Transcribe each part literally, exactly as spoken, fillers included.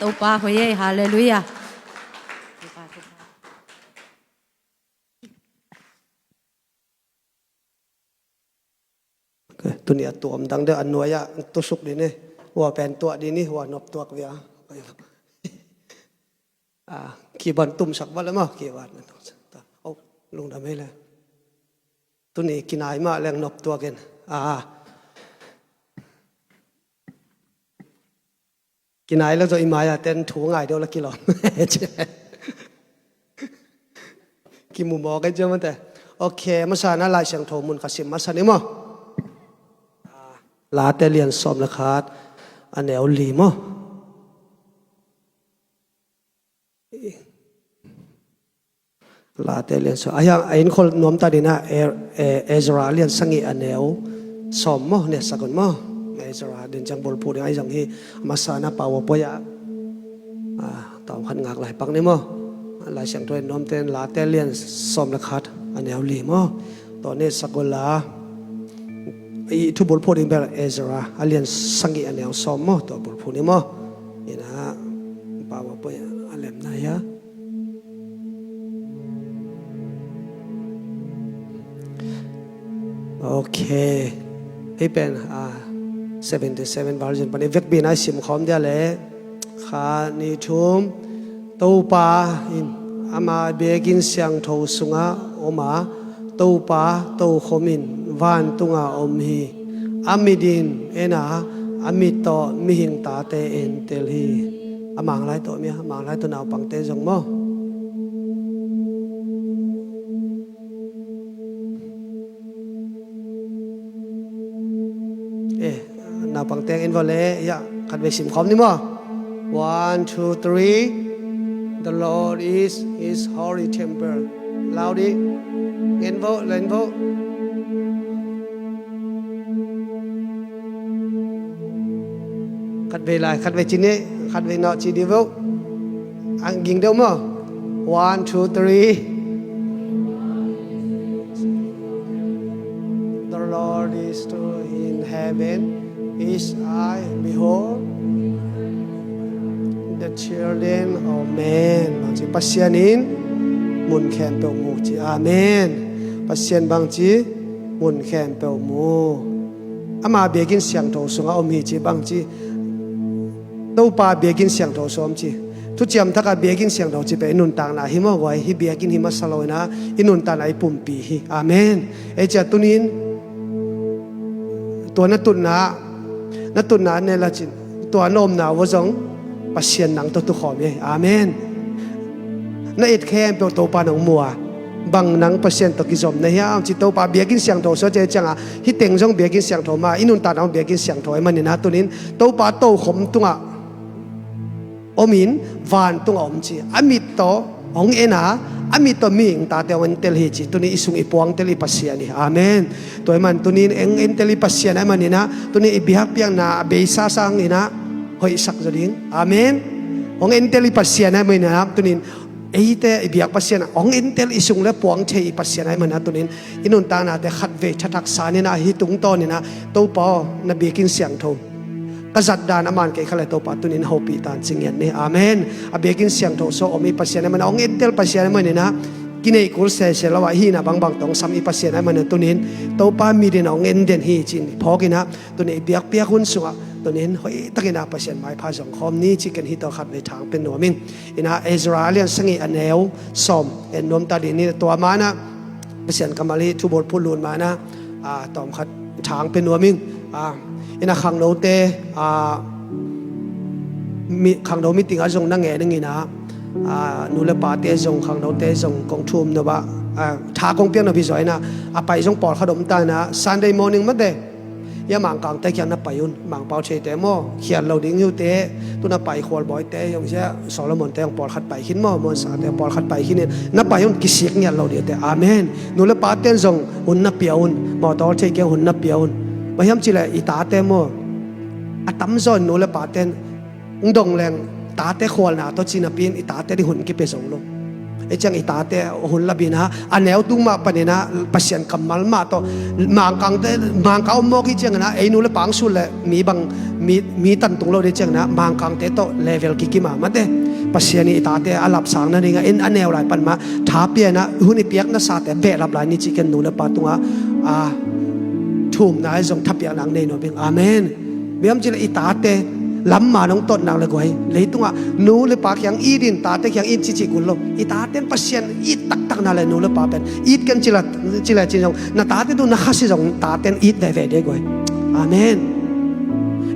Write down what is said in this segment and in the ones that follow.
Topa hoih ei, halleluiah. Tuni a tuam dang deuh a nuai-ah tusuk dih ni. Hua pen tuah dih ni, hua nop tuak via. Ah, kiban tumsak val emaw, kiban tumsak. Oh, lungdam ei le. Tuni kinai mah leng nop tuak in. Ah. Kinai lo zo i mai-ah ten thu ngai deuh la kilawm. Kimu mawk ei ciamate. Ok, masa na Lai Siangtho mun ka sim masa ni maw. Ah, Late lian sawm le khat a neu li maw. Late lian sawm. A hiang a inkhol nuam ta dina, E-, E-, Ezra lian sagih a neu sawm maw, ne sakun maw. Ezra din ciang bulphuh ding a hi zong hi, masa na PowerPoint ah, ah, tawm khat ngak lai pak ni maw. Lai Siangtho en nuam ten Late lian sawm le khat a neu li maw. Tua ne sakun la. I thu bulphuh ding bel Ezra a lian sagih a neu sawm maw, tua bulphuh ni maw. Ina, PowerPoint a lemna hia. Ok. Hei pen, ah, seventy-seven version pan i vekpi-in a i sim khawm dia le. Khat, nih, thum. Topa in ama biakinn siangtho sungah om a, Topa tokhom in vantunga om hi. A mit in en a, a mit tawh mihing tate entel hi. A Mang lai tawh mi a, a Mang lai tawh naupangte zong maw. Eh, naupangte en vo le, ya, khatvei sim khawm ni maw. One, two, three. The Lord is his holy temple. Loudly. En vo, en vo. Khatvei lai, khatvei ci ni, khatvei nawh ci dih vo. A ging deuh maw. One, two, three. The Lord is to in heaven, his eye behold the children of men. Bangci Pasian in mun khempeuh mu ci. Amen. Pasian bangci mun khempeuh mu. Ama biakinn siangtho sungah om hi ci bangci. Topa biakinn siangtho sungah om ci. Thuciam Thak ah biakinn siangtho ci pen i nuntakna hi maw guai, hih biakinn hi masa lo ina, i nuntakna i pumpi hi. Amen. Ei cia tunin tua na tutna, na tutna ne la cin, tua na omna ua zong Pasian nang tawh tukhawm hi. Amen. Na et khempeuh Topa nong mu a, bang nang Pasian tawh kizom na hiam ci. Topa biakinn siangtho sungah ci cianga, hih teng zong biakinn siangtho mah, i nuntakna zong biakinn siangtho ahih manin a tunin Topa tokhom tungah om in, vantungah om ci. A mit tawh hong en a, a mit tawh mihing tate hong entel hi ci. Tuni i sung i puangtel i Pasian hi. Amen. Tua ahih man tunin hong entel i Pasian ahih manin a, tuni i biakpiakna a beisa sang in a, hoihsak zaw ding. Amen. Hong entel i Pasian ahih manin a, tunin eite i biak Pasian a, hong entel i sung le puang thei i Pasian ahih manin a, tunin i nuntaknate khatvei thathak san in a, hih tungtawn in a, Topa aw, na biakinn siangtho ka zat dan a man kei kha le Topa tunin hopih tan ci ngiat ni. Amen. A biakinn siangtho sungah om i Pasian ahih manin a, hong entel Pasian ahih manin a, kineih kul sese lo a, hihna bangbang tawh hong sam i Pasian ahih manin a, tunin Topa mit in a hong en den hi ci-in phawk in a, tunin i biakpiak hun sungah tunin hoihtakin a Pasian maipha zong khawm ni ci. Ken hih tawh khatvei thang pia nuam ing. Ina Ezra a lian sagih a neu sawm en nuam ta dih ni. Tua manah Pasian kammal i thubul phut lut manah, ah, tawm khat thang pia nuam ing. Ah, ina khangnote, ah, mi, khangno meeting ah zong na ngen ing ina, ah, nu le pate zong khangnote zong kong thum nop ah, ah, tha kong piak nop hi zaw ina, a pai zong pawlkhat om ta ina, Sunday morning mate. Ia Mangkangte kiang na pai un, Mangpau theite maw, khial lo ding hi uh teh, tu na pai Khualbawite, hong sia Solomonte hong pawlkhat pai khin maw, Muansate hong pawlkhat pai khin in, na pai un kisik ngiat lo ding hi uh teh. Amen. Nu le paten zong hun na pia un, mawtaw thei kiang hun na pia un. Bang hiam cih leh i tate maw, a tamzaw in nu le paten hong dong leng tate khualna tawh ci napi in i tate ding hun kipia zo lo. Ei ciang i tate hun labina a neu tung mah paninah Pasian kammal mah tawh Mangkangte, Mangkang om mawk hi cianginah ei nu le pa ang sul le mi bang mi, mi tantung lo dei cianginah Mangkangte tawh level kikima mate. Pasian i tate a lapsang nadinga in a neu lai pan mah tha pianah hun i piak nasate behlap lai ni ci ken nu le pa tungah a thumna i zong thapiakna ang nei nuam ing. Amen. Biam cile i tate lamma nong tawtnak le guai leitungah nu le pa kiang it in tate kiang it cici kul lo. I taten Pasian it taktakna le nu le pa pen it ken cila cila cin zong na tate tu na khasi zong taten it veve de guai. Amen.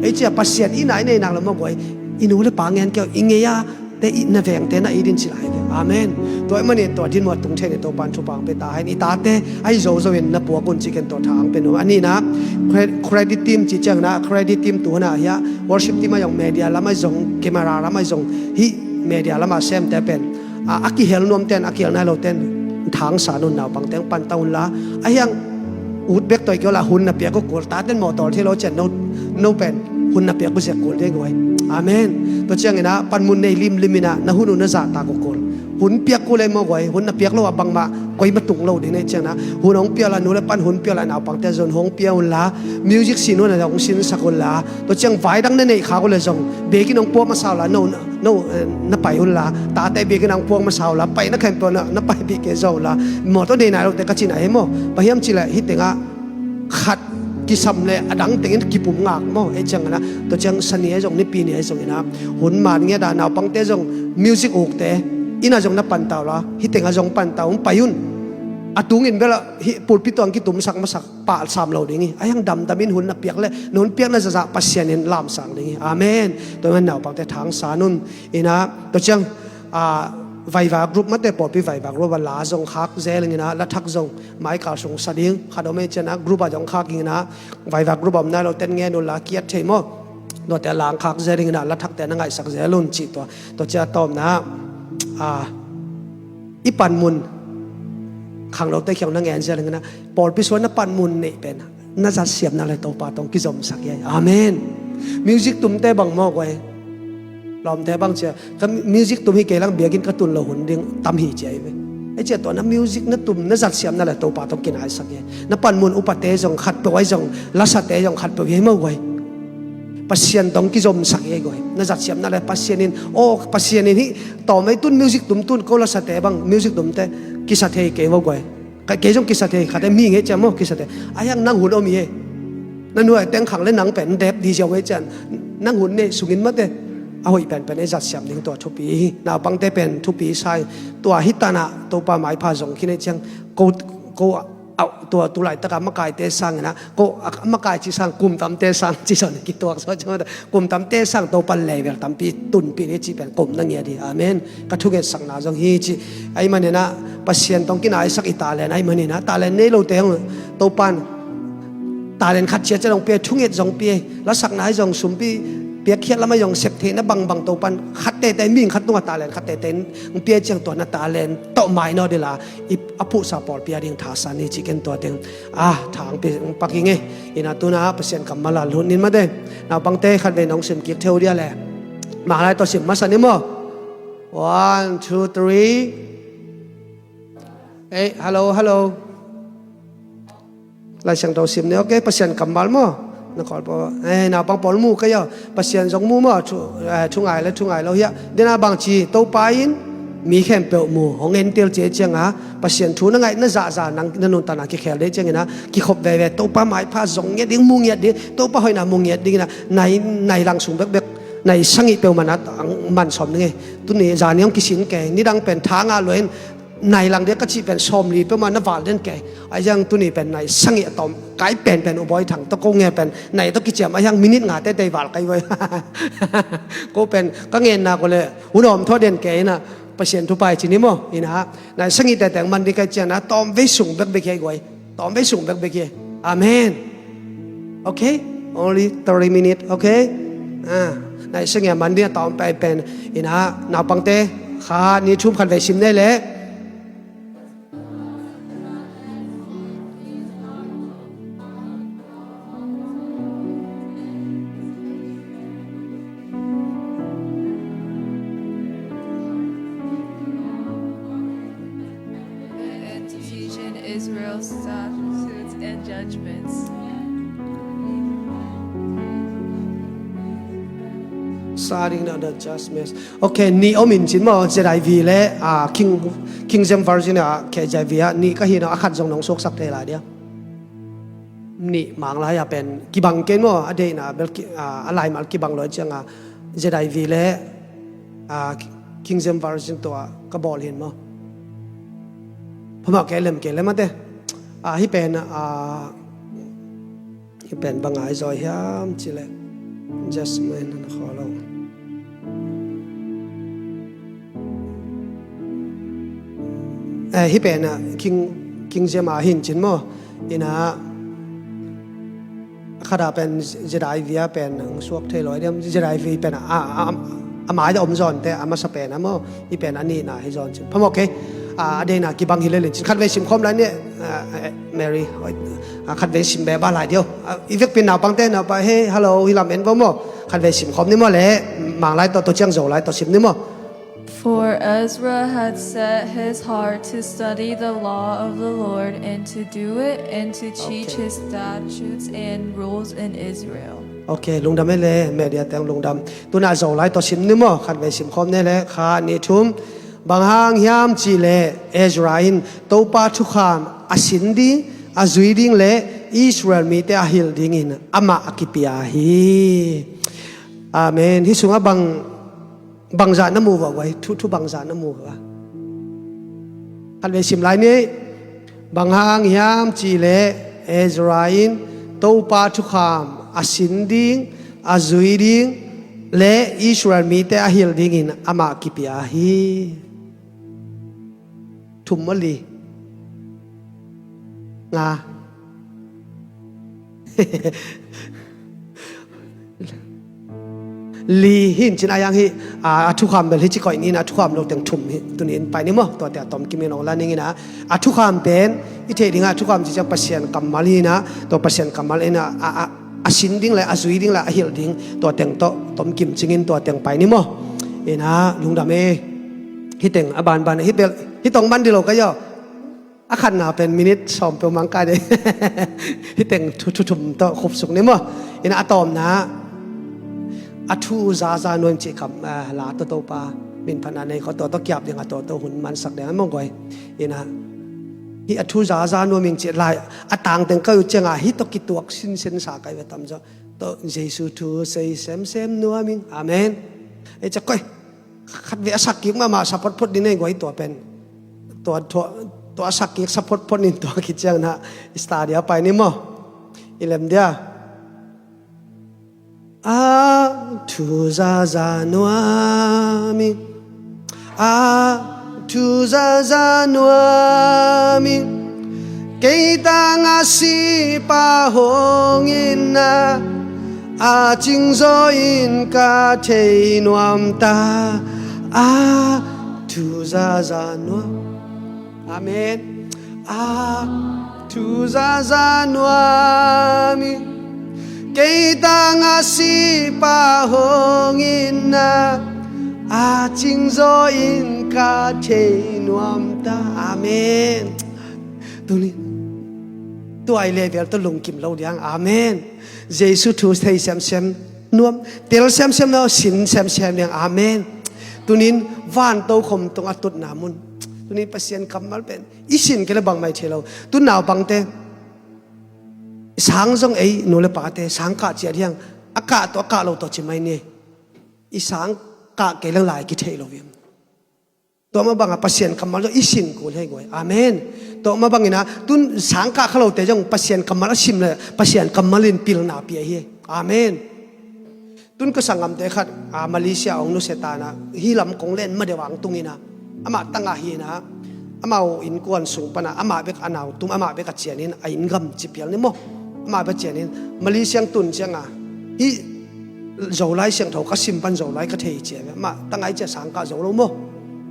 Ei cia Pasian i nai neinak le maw guai i nu le pa ngen keu i ngei a te i na vengte na i din ci lai ve. Amen. Tua i manin tua din muat tung thei ni Topan thupang pe ta hain i tate ai zo zo in na puak un ci ken tua thang pe nu. Anina credit team ci ciangna credit team tu hana hia worship team ai zong media lam ai zong camera lam ai zong hi media lam a semte pen a kihel nuam ten a kihel nai lo ten thang sa nun naupang teng pan ta un la a hiang ut bek toi kio la hun na piak uh kul taten mawtawl thei lo cian no no pen hun na piak uh ziak kul dei guai. Amen. Tua ciangina panmun nei limlimina na hun uh na zahtak uh kul hun piak kul ei maw guai hun na piak lo a bangmah koi ma tung lo ding nei ciangna hun hong piak la nu le pan hun piak la naupangte zon hong piak un la music sin hun a hong sinsak un la tua ciang vai dang na neih khak uh le zong bekin hong puak masa uh la no no na pai un la tate bekin hong puak masa uh la pai na khen tua na pai bik ke zo la mawtaw nei nai lote ka cina he maw pahiam cila hi tengah khat kisam le a dang tengin kipum ngak maw ei ciangana tua ciang sani ai zong nipi ni ai zongina hun man ngiat a naupangte zong music ukte ina zong na pantau la hi tenga zong pantau hong pai un a tungin bela hi pulpi tuang kitumsak masak pah sam lo ding hi a hiang damdamin hun na piak le nun piak na zazah Pasian in lamsang ding hi. Amen. Tua man naupangte thang sa nun ina tua ciang vaiva group mate pawlpi vaiva group a la zong khak zel ina la thak zong maikal sung sa ding khat om ei ciana group a zong khak ina vaiva group a om nai lo ten ngen un la kiat thei maw. Note a lang khak zel ina la thakte na ngaihsak zel un cih tua tua cia tawmna a i panmun khanglote khiang na ngen zel ina pawlpi suan na panmun neih pen na zatsiamna le Topa tong kizomsak hi. Amen. Music tumte bang maw guai lawmte bang cia ka music tum hi kei lang biakin ka tun lo hun ding tam hi cia hi ve. Ei cia tua na music na tum na zatsiamna le Topa tong kinaisak hi. Na panmun upate zong khat peuh ai zong lasate zong khat peuh hi maw guai. Pasian tong kizomsak hi guai. Na zatsiamna le Pasian in aw Pasian in hi tawm ei tun music tum tun ko lasate bang music tumte kisa thei kei maw guai. Kei zong kisa thei khate mi ngei cia maw kisa thei a hiang nang hun om hi he. Na nuai teng khang le nang pen dep di ziau ei cian nang hun nei sungin mate a hoih pen pen ei zatsiam ding tua thupi hi. Naupangte pen thupi sai tua hi tana Topa maipha zong khin ei ciang ko ko tua tulaitaka makaite sangina ko makai ci sang kumtamte sang ci zon kituak so ciang kumtamte sang Topan level tampi tunpi ni ci pen kum na ngia di. Amen. Ka thungetsakna zong hi ci ai manina Pasian tong kinaisak i talen ai manina talen nei lote hong Topan talen khat cia cia zong pia thunget zong pia lasakna ai zong sumpi piakkhiat lamai zong sep theihna bangbang Topan khat tete ming khat tunga talen khat tete hong pia ciang tua na talen tawh mai naw dila a phuhsa pawlpi a ding thasan hi ci ken tua teng a thang pi pak hi ngei. Ina tuna Pasian kammal a lut nin mate naupangte khat vei nong sim kik theu dia le manglai tawh sim masa ni maw. One two three. Ei hello hello. Laisiangtho sim ni ok Pasian kammal maw. Na kawl paw ei naupang pawl mu ka ia Pasian zong mu maw thungai le thungai lo hiah dena bangci Topa in mi khempeuh mu hong entel cia cianga Pasian thu na ngaih na zahzah nang na nuntakna kikhel dei ciangina kikhop veve Topa maipha zong ngiat ding mu ngiat ding Topa hoihna mu ngiat dingina nai nai lang sung bekbek nai sangih peuhmah na man sawm ding e. Tuni zani hong kisin ke nidang pen tha ngah luain nai lang dia ka cih pen sawmli peuhmah na val den ke. Ai ziang tuni pen nai sangih a tawm kai penpen u bawi thang tawh ko nge pen nai tawh kiciam a hiang minit nga tete i val kai voi. Ko pen ka ngenna ko le unawm thaw den ke ina Pasian thupai ci ni maw ina nai sangih tete man di kai ciana tawm vei sung bekbek hi ai guai. Tawm vei sung bekbek hi. Amen. Ok. Only thirty minute ok. Nai sangih a man di a tawm pai pen ina naupangte kha ni thum khan vei sim nei le. Statutes and judgments. Starting now the judgments. Okay, nih om in cin maw, Z I V le, ah, King, King James Version ah, K J V ah, nih ka hi na, a khat zong nong suaksak thei lai dia. Nih Manglai ah pen kibang kei maw, a deihna bel ki, ah, a laimal kibang lo ciang a, Z I V le, ah, King James Version tawh ka bawl hi maw. Phamawh kei lem kei lem a te. Ah, hih pen, ah, hih pen bang a i zawi hiam cih leh, just a minute, na khaw lo. Eh, hih pen ah King, King James ah hi in cin maw. In ah, a khat ah pen Z I V ah pen hong suak thei lo a diam, Z I V pen a, a, a, a mai ah om zawn te, a masa pen ah maw, hih pen a nihna hi zawn cin. Phamawh kei, ah, a deihna kibang hi lel in cin. Khatvei sim khawm lai ni, ah, eh, Mary, hoih, ah, khatvei sim beba lai dih o. Ah, i vekpi in naupangte, naupa, hey, hello, hih lam en vo maw. Khatvei sim khawm ni maw le, Manglai tawh, tua ciang Zolai tawh sim ni maw. For Ezra had set his heart to study the law of the Lord and to do it and to teach Okay. his statutes and rules in Israel. Okay, lungdam ei le, media teng lungdam. Tu in ah Zolai tawh sim ni maw, khatvei sim khawm ni le, khat, nih, thum. Bang hang hiam cih leh Ezra in Topa thukham a sin ding, a zui ding le Israel mite a hilh dingin amah a kipia hi. Amen. Hih sungah bang, bangzah na mu vo guai, thu, thu bangzah na mu vo. Khatvei sim lai ni. Bang hang hiam cih leh Ezra in Topa thukham a sin ding, a zui ding le Israel mite a hilh dingin amah kipia hi. Thum maw, li? Nga. Li hi in cin a, yang hi, a, a thukham bel hi ci koih ni in a, thukham lo teng thum hi, tu in pai ni maw, tuate a tomkim in ong la ning in a, a thukham pen i theih ding a, a thukham ci ciang Pasian kammal hi in a, tua Pasian kammal in a, a, a, a sin ding le, a zui ding le, a hilh ding, tua teng tawh tomkim cingin tua teng pai ni maw. In a, lungdam ei. Hih teng a banban, hih bel, hih tawh man dih lo ka hi aw. A khatna pen minute sawm peuh mang kai dih. Hih teng thu, thu thum tawh khupsuk ni maw. In a, a tawpna, a thu zaza nuam cih kam, ah, la tawh Topa min phatna nei khawng, tua tawh kiap ding a, tua tawh hun mansak ding a maw guai. In a, hih a thu zaza nuam ing cih lai, a tang teng ka hi uh ciang a, hih tawh kituak sinsen sa ka hi ve tam zaw. Tawh Jesu thu sei semsem nuam ing. Amen. Ei ciah koih. Khatvei a sak kik mahmah sa photphot ni nei guai, tua pen. Tua, tua, tua a sak kik sa photphot ni, tua khit ciang in a study a pai ni maw. I lem dia. A thu zaza nuam ing. A thu zaza nuam ing. Kei tang a si pa hong in a, a cingzaw in ka thei nuam ta. A thu zaza nuam. Amen. A thu zaza nuam ing. Kei tang a si pa hong in a, a cingzaw in ka thei nuam ta. Amen. Tu ni, tua i level tawh lungkim lo diang. Amen. Jesu thu thei semsem nuam, tel semsem nuam, sin semsem diang. Amen. Tu in van tokhom tungah tutna mun. Tu in Pasian kammal pen i sin kei le bangmah i thei lo. Tu in naupangte, sang zong ei nu le pate sang kah ciat hiang, a kah tawh a kah lo tawh ci mai ni. I sang kah kei leng lai kithei lo viam. Tua mah bangin Pasian kammal zong i sin kul hi guai. Amen. Tua mah bangin a, tu in sang kah kha lote zong Pasian kammal a sim le Pasian kammal in pilna pia hi. Amen. Tu in ka sanggamte khat, a, Malaysia hong nusia ta in a, hih lam kong len ma deuh a hong tung in a, amah tangah hi in a, amau innkuan sung pan a, amah bek a nau tum, amah bek a cian in, a inn gam ci pial ni maw. Amah bek cian in, Malaysia hong tun ciang a, hih Zolai siangtho ka sim pan Zolai ka thei ci a, amah tangah hi ciah sang kah zo lo maw.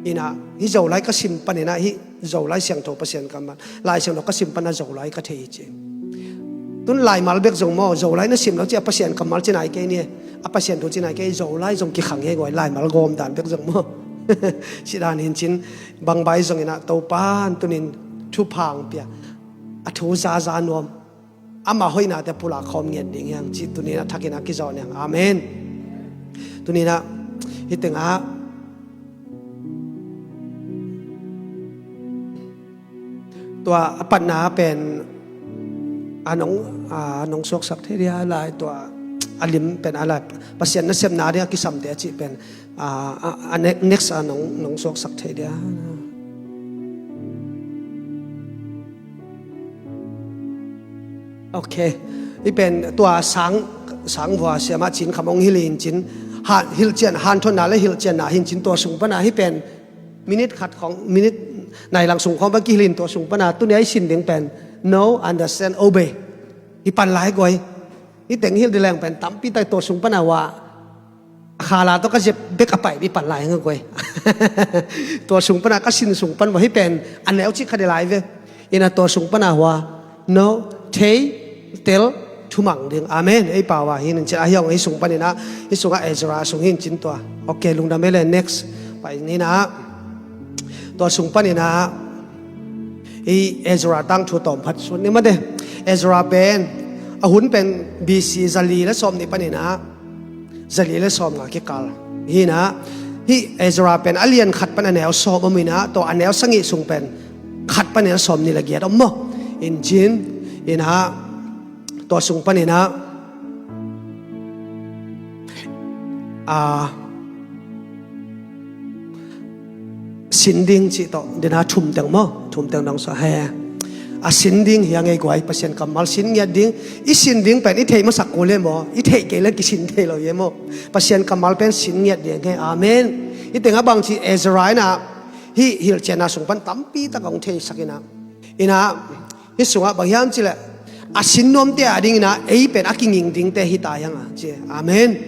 In a, hih Zolai ka sim pan in a, hih Zolai siangtho Pasian kammal, Lai Siangtho ka sim pan a Zolai ka thei hi ci. Tu in laimal bek zong maw, Zolai na sim lo ciah Pasian kammal ci nai kei ni. A Pasian thu ci nai kei, Zolai zong kikhang hi guai, laimal gawm dan bek zong maw. Ci dan hi in cin, bang bai zong in a Topa in tu in thupha hong pia. a thu zaza nuam, ama hoihnate pulak khawm ngiat ding hiang cih tuni-in a thakin a kizawh niang. Amen. Tuni-in ah hih tengah tua a patna pen a nong, a nong suaksak thei dia lai, tua a lim pen a lai, Pasian nasepna ding a kisamte a cih pen a, a, a ne-, next a nong, nong suaksak thei dia. Ok. Hih pen tua sang, sang vua siamah cin kham hong hilh hi cin, ha, hilhcian, hanthotna le hilhcianna hi cin, tua sung pana hih pen minit khat khawng, minit nai lang sung khawng bang kihilh hi, tua sung pana tuni a i sin ding pen know, understand, obey. Hih pan lai guai. Hih teng hilh ding leng pen tampi tak, tua sung pana hua a khala tawh ka zep bek a pai dih pan lai hang a guai. Tua sung pana ka sin sung pan vua hih pen a neu cih kha dih lai ve. Ina tua sung pana hua know, thei, tel, thumang ding. Amen. Ei pau a hi nin cin a hi hong hi sung panin ah, hi sungah Ezra sung hi cin tua. Ok, lungdam ei le, next. Pai ni na. Tua sung panin ah, hi Ezra tangthu tawm phat sun ni mate. Ezra pen a hun pen B C zali le sawm nih panin ah, zali le sawm nga kikal hi na. Hih Ezra pen a lian khat pan a neu sawm om hi na, tua a neu sagih sung pen khat pan a neu sawm nih le giat om maw. In cin, ina, tua sung panin ah, a, sin ding cih tawh dina thum teng maw, thum teng dong sa he. A sin ding hi a ngei guai, Pasian kammal sin ngiat ding. I sin ding pen i theih masak kul e maw, i theih kei le kisin thei lo e maw. Pasian kammal pen sin ngiat ding he. Amen. Hih tengah bang ci Ezra ina, hih hilhcianna sung pan tampi tak hong theisak ina. Ina, hih sungah bang hiam cih leh, a sin nuamte a ding ina, ei pen a kinging dingte hi ta hiang a ci. Amen.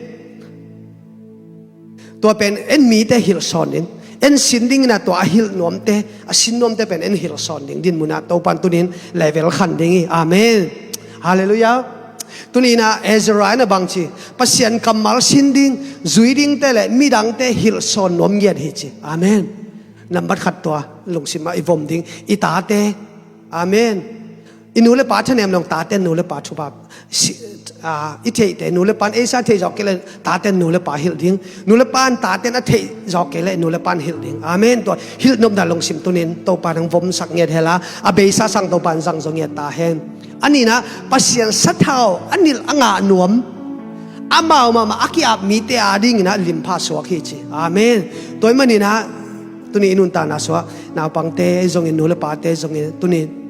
Tua pen en mite hilh sawn ding, en sin ding ina tua a hilh nuamte, a sin nuamte pen en hilh sawn ding dinmun ah Topan tunin level khan ding hi. Amen. Halleluiah. Tuni ina Ezra ina bang ci, Pasian kammal sin ding, zui dingte le midangte hilh sawn nuam ngiat hi ci. Amen. Nambat khat tua lungsim ah i vom ding, i tate. Amen. I nu le pa thanem long, taten nu le pa thupha, si, a, i theihte nu le pan ei sa theih zawh kei le, taten nu le pa hilh ding. Nu le pan taten a theih zawh kei le, nu le pan hilh ding. Amen. Tua hilh nopna lungsim tunin Topan hong vomsak ngiat hen la, a beisa sang Topan zang zaw ngiat ta hen. A nihna, Pasian sathau a nilh a ngah nuam, amau mahmah a ki-ap mite a dingin ah limpha suak hi ci. Amen. Tua ahih manin ah tuni i nuntakna sungah naupangte zongin, nu le pate zongin, tuni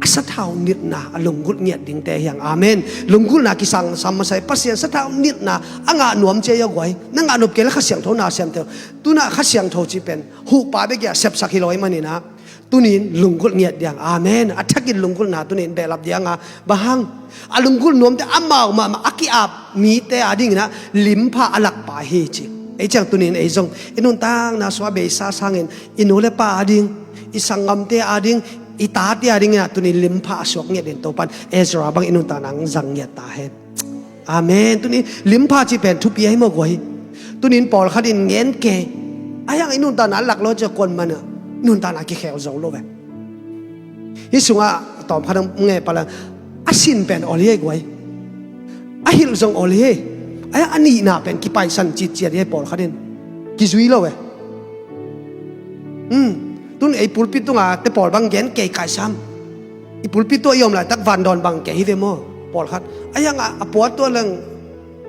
a sathau nilhna a lunggulh ngiat dingte hi hang. Amen. Lunggulhna kisang sam masa hi. Pasian sathau nilhna a ngah nuam ci hi a guai. Na ngah nop kei le Kha Siangtho na sem thei lo. Tuna Kha Siangtho cih pen huhpa bek a sepsak hi lo ahih manin ah, tunin lunggulh ngiat ding. Amen. A thakin lunggulhna tunin behlap ding a, bang hang, a lunggulh nuamte amau mahmah a ki-ap mite a dingin ah limpha a lakpa hi ci. Ei ciang tunin ei zong i nuntakna sungah beisa sangin i nu le pa a ding, i sanggamte a ding, i tate a dingin ah tunin limpha a suak ngiat dingin Topan Ezra bang i nuntakna hong zang ngiat ta hen. Amen. Tunin limpha cih pen thupi ahi maw guai. Tunin pawlkhat in ngen kei, a hiang i nuntakna a lak lo ciah kuan man ah nuntakna kikhel zo lo ve. Hih sungah tawmkhat hong ngen pah leng, a sin pen ol hi ei guai. A hilh zong ol hi ei. A hiang a nihna pen kipaisan citciat hi ei pawlkhat in. Kizui lo ve. Hmm. Tun ei pulpit tunga te pawl bang gen kei kaisam. I pulpit tua i om laitak vandawn bang kei hi ve maw, pawlkhat. A hiang a, a puat tua leng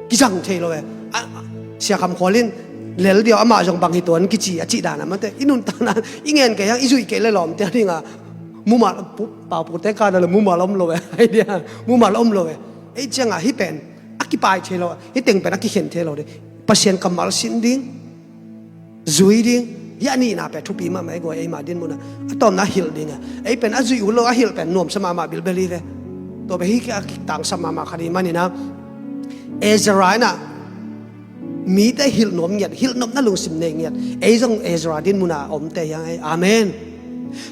kizang thei lo e. A, a, Sia Kham Khual in lel diau amah zong bang hi tuan kici a cih dan a mate. I nuntakna i ngen kei hiang i zuih kei le lawmte a dinga mumal, pu-, paupute kana le mumal om lo e. Ai dia, mumal om lo e. Ei cianga hih pen a kipai thei lo, hih teng pen a kikhen thei lo ding. Pasian kammal sin ding, zui ding, hih a nihna pen thupi mahmah ei guai, eima dinmun ah. A tawpna hilh ding a. Ei pen a zuih uh lo a hilh pen nuamsa mahmah bilbel hi ve. Tua pen hih a kitangsap mahmah khat hi manin ah, Ezra in ah mite hilh nuam ngiat, hilh nopna lungsim nei ngiat. Ei zong Ezra dinmun ah a omte hi hang ei. Amen.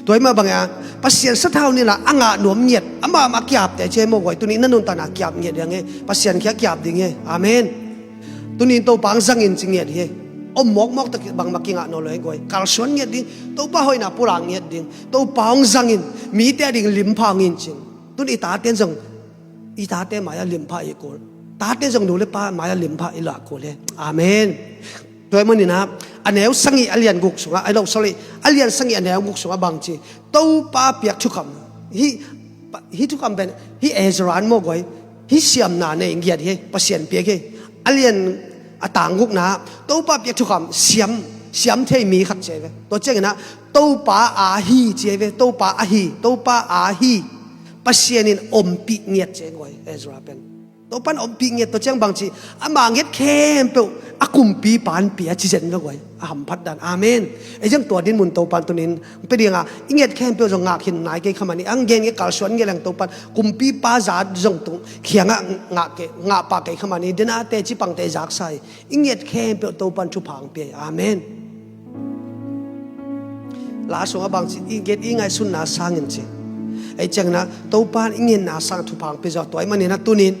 Tua ahih mah bangin ah Pasian sathau nilhna a ngah nuam ngiat, amah mah a ki-apte ci ei maw guai, tuni na nuntakna a ki-ap ngiat hi hang ei. Pasian kiang a ki-ap ding hi ei. Amen. Tuni in Topa hong zangin ci ngiat hi ei. Om mawkmawk tawh bangmah kingah nawn lo hi guai. Kalsuan ngiat ding, Topa hoihna pulak ngiat ding, Topa hong zangin, mite a ding limpha hong in cin. Tun i tate zong, i tate mai-ah limpha i kul. Tate zong nu le pa mai-ah limpha i lak kul hi. Amen. Tua ahih manin ah, a neu sagih a lian guk sungah, ai lo, sorry, a lian sagih a neu guk sungah bang ci. Topa piak thukham. Hih, hih thukham pen, hih Ezra in maw guai. Hih siamna nei ngiat hi, Pasian piak hi. A lian a tang gukna, Topa piak thukham, siam, siam thei mi khat ci hi ve. Tua ciangin ah, Topa a hi ci hi ve, Topa a hi, Topa a hi. Pasian in ompih ngiat ci hi guai, Ezra pen. Topa in ompih ngiat tua ciang bang ci, ama ngiat khempeuh a kumpipa in pia ci zen ve guai. A hamphat dan. Amen. Ei zong tua dinmun Topa in tunin, pe ding a, i ngiat khempeuh zong ngak hi nai kei kha mani, ang gen ngiat kalsuan ngiat leng Topa in, kumpipa za zong tung, khiang a ngak kei, ngak pah kei kha mani, dena teci pangte zaksa hi. I ngiat khempeuh Topa in thupha hong pia hi. Amen. La sungah bang ci, i ngiat i ngaihsutna sangin ci. Ei ciangin ah, Topa in i ngiatna sang thupha hong pia zaw, tua ahih manin ah tunin.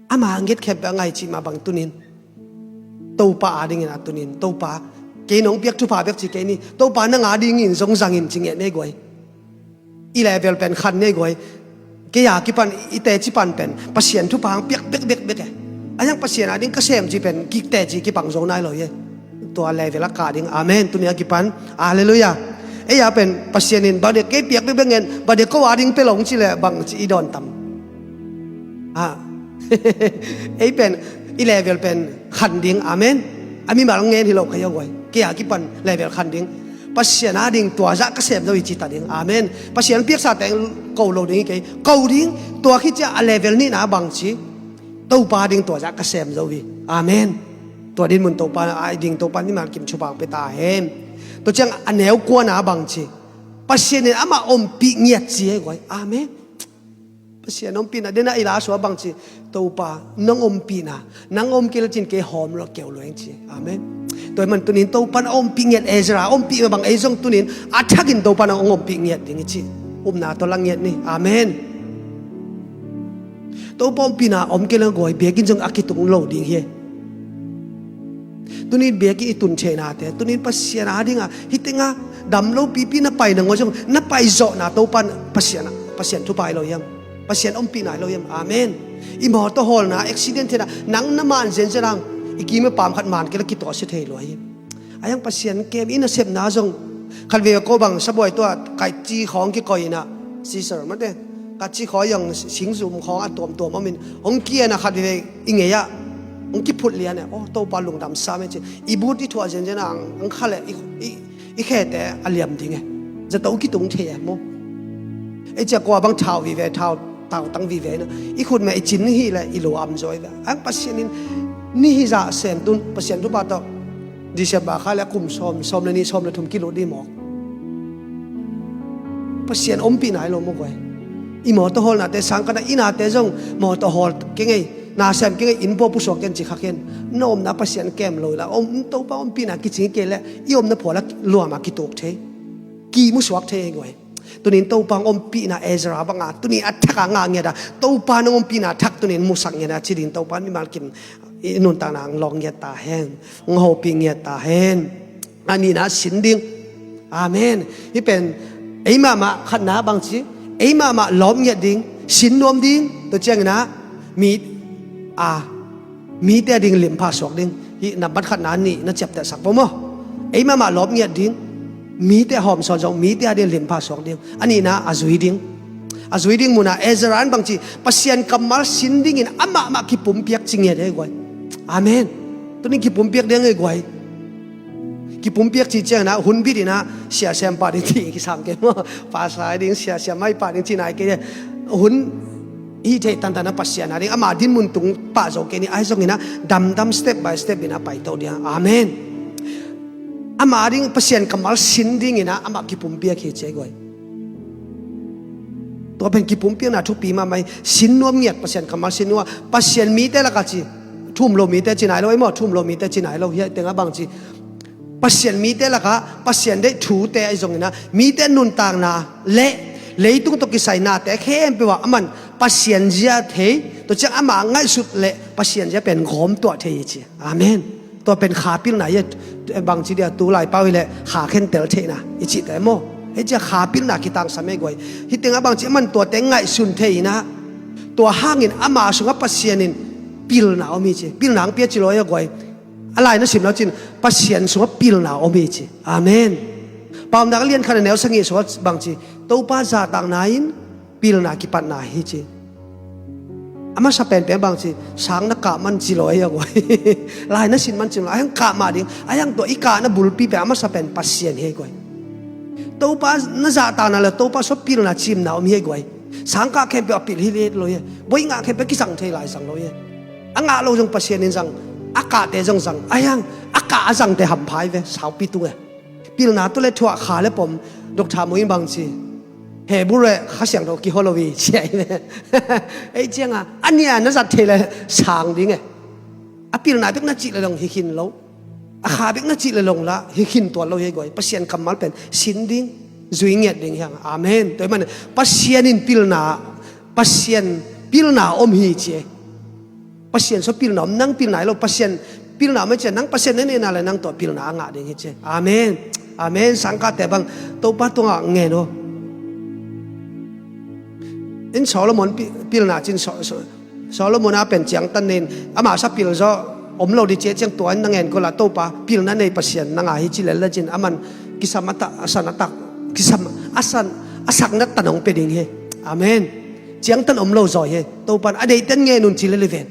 Ama ngiat khempeuh a ngai cih mah bang tunin. Topa a dingin ah tunin. Topa, kei nong piak thupha bek ci kei ni. Topa nang a dingin zong zangin ci ngiat nei guai. I level pen khan nei guai. Kei a kipan, i teci pan pen Pasian thupha hong piak bek, bek, bek e. A hiang Pasian a ding ka sem ci pen, ki teci kipang zo nai lo hi e. Tua level a kah ding. Amen. Tuni a kipan. Halleluiah. Ei a pen Pasian in, bang dia kei piak bek, bek ngen, bang dia ko a ding pia lo hong ci leh, bang ci i dawn tam. Ha. Ei pen, i level pen khan ding. Amen. A mimal ngen hi lo kha hi a guai. Kei a kipan level khan ding. Pasian a ding tua zah ka sem zo hi ci ta ding. Amen. Pasian piaksa teng ko lo ding hi kei. Ko ding, tua khit ciah a level nihna bang ci. Topa ding tua zah ka sem zo hi. Amen. Tua dinmun Topa a ding Topa in mimal kim thupha hong pia ta hen. Tua ciang a neu kuana bang ci. Pasian in amah ompih ngiat ci hi guai. Amen. Pasian ompihna, dena i la sua bang ci, Topa, nang ompihna, nang om kei le cin kei hawm lo keu lo eng ci. Amen. Tua ahih man tunin Topa in a ompih ngiat Ezra, a ompih mah bang ei zong tunin, a thakin Topa in hong ompih ngiat ding hi ci. Upna tawh la ngiat ni. Amen. Topa ompihna om kei le guai biakinn zong a kitung lo ding hi. Tunin biakinn i tun theihnate, tunin Pasian a dinga, hih tengah dam lo pipi na pai nangawn zong, na pai zawhna Topa in Pasian, Pasian thupha hi lo hiam? Pasian ompihna hi lo hiam? Amen. I mawtaw hawlna, accident theihna, nang na man zenzen ang, i kim a pam khat man kei le kituaksia thei lua hi. A hiang Pasian kem i nasepna zong, khat veve ko bang sabuai tua, kaihci khawng kikoih inah, Caesar mate, kaihci khawng, singzum khawng a tuamtuam om in, hong kian a khat veve i ngei ah, hong kiphut lian e, aw, Topa lungdam sam e ci. I but i thuah zenzen a ang, ang kha le i, i, i khete a liam ding e. Zato kitung thei e maw. Ei cia kua bang thau vive, thau, tautang vive na. I khut me i cin hi le i lo am zaw i ve. Ang Pasian in ni hi zah sem tun, Pasian thupha tawh. December kha le kum sawm, sawm le nih, sawm le thum kilut dih mawk. Pasian ompihna hi lo maw guai. I mawtaw hawlnate sang kana, i nate zong mawtaw hawl kei ngei, na sem kei ngei, inn pua pusuak ken ci kha ken. Na omna Pasian kem lo la, om, Topa ompihna kicing kei le, i omna phual a luam a kituk thei. Kimusuak thei hi guai. Tunin Topa hong ompihna Ezra banga, tunin a thak a ngah ngiat a, Topa nong ompihna thak tunin musak ngiat a, ci ding Topa mimal kim i nuntakna hong lawng ngiat ta hen, hong hopih ngiat ta hen. A nihna sin ding. Amen. Hih pen, ei mahmah khatna bang ci, ei mahmah lawp ngiat ding, sin nuam ding, tua ciangin ah, mi, a, mite a ding limpha suak ding. Hih nambat khatna nih na ciaptehsak pah maw. Ei mahmah lawp ngiat ding. Mite a hawmsawn zong, mite a ding limpha suak ding. A nihna a zui ding. A zui ding munah Ezra in bangci, Pasian kammal sin dingin amah mah kipumpiak ci ngiat hi guai. Amen. Tunin kipumpiak ding hi guai. Kipumpiak ci ciangin ah, hun bit in ah, siasiam pah ding ci kisam kei maw. Pastor ding, siasiam mai pah ding ci nai kei. Hun hih theih tantan a Pasian a ding, ama dinmun tung pah zo kei ni, ahi zongin ah, damdam step by step in ah paito ding. Amen. Ama ding Pasian kammal sin dingin ah, amah kipumpiak hi ci guai. Tua pen kipumpiakna thupi mahmah hi, sin nuam ngiat Pasian kammal sin nuam, Pasian mite lakah ci, thu um lo mite ci nai lo, ei maw, thu um lo mite ci nai lo, hiah tengah bangci. Pasian mite lakah, Pasian deih thute ahi zongin ah, mite nuntakna le leitung tawh kisai nate khempeuh ah aman Pasian zia thei, tua ciang ama ngaihsut le Pasian zia pen gawm tuah thei hi ci. Amen. Tua pen kha pilna hi a, bangci dia tu lai pau hileh kha khentel theihna i cihte maw? Hei cia kha pilna kitangsam hi guai. Hih tengah bangci aman tuate ngaihsun thei inah tua hangin ama sungah Pasian in pilna om hi ci. Pilna ang pia ci lo hi a guai. A lai na sim lo cin Pasian sungah pilna om hi ci. Amen. Paunak a lian khat a neu sagih sungah bangci Topa zahtakna in pilna kipatna hi ci. A masa penpen bangci sang na kah man ci lo hi a guai. Lai na sin man ci lo, a hiang kah mah ding, a hiang tua i kahna bulpi pen a masa pen Pasian hi a guai. Topa na zahtakna le Topa sungah pilna cimna om hi a guai. Sang kah khempeuh a pil hi let lo hi. Boi ngah khempeuh kisang thei lai zang lo hi. A ngah lo zong Pasian in zang, a kahte zong zang, a hiang a kah a zangte hampha hi ve, saupi tung e. Pilna tawh le thuah kha le pom, Doctor Mo in bangci Hebrew le Kha Siangtho kiho lo hi ci ahi ve. Ei cianga a nia na zat thei le sang ding e. A pilna bek na cih le long hi khin lo. A kha bek na cih le long la hi khin tuan lo hi guai. Pasian kammal pen sin ding, zui ngiat ding hiang. Amen. Tua hi man Pasian in pilna, Pasian pilna om hi ci e. Pasian sungah pilna om, nang pilna hi lo, Pasian pilna om hi ci a, nang Pasian na neihna le nang tua pilna a ngah ding hi ci. Amen. Amen. Sangkahte bang Topa tungah ngen aw. In Solomon pi-, pilna cin So-, So-, Solomon a pen ciangtan nen ama sa pil zaw om lo di ci a, ciang tua in na ngen ko la, Topa pilna nei Pasian na ngah hi ci lel la cin aman kisam a ta-, a san a tak, kisam a san a sak na tan hong pia ding hi. Amen. Ciangtan om lo zaw hi. Topan a deihten ngen un ci lel hi ven.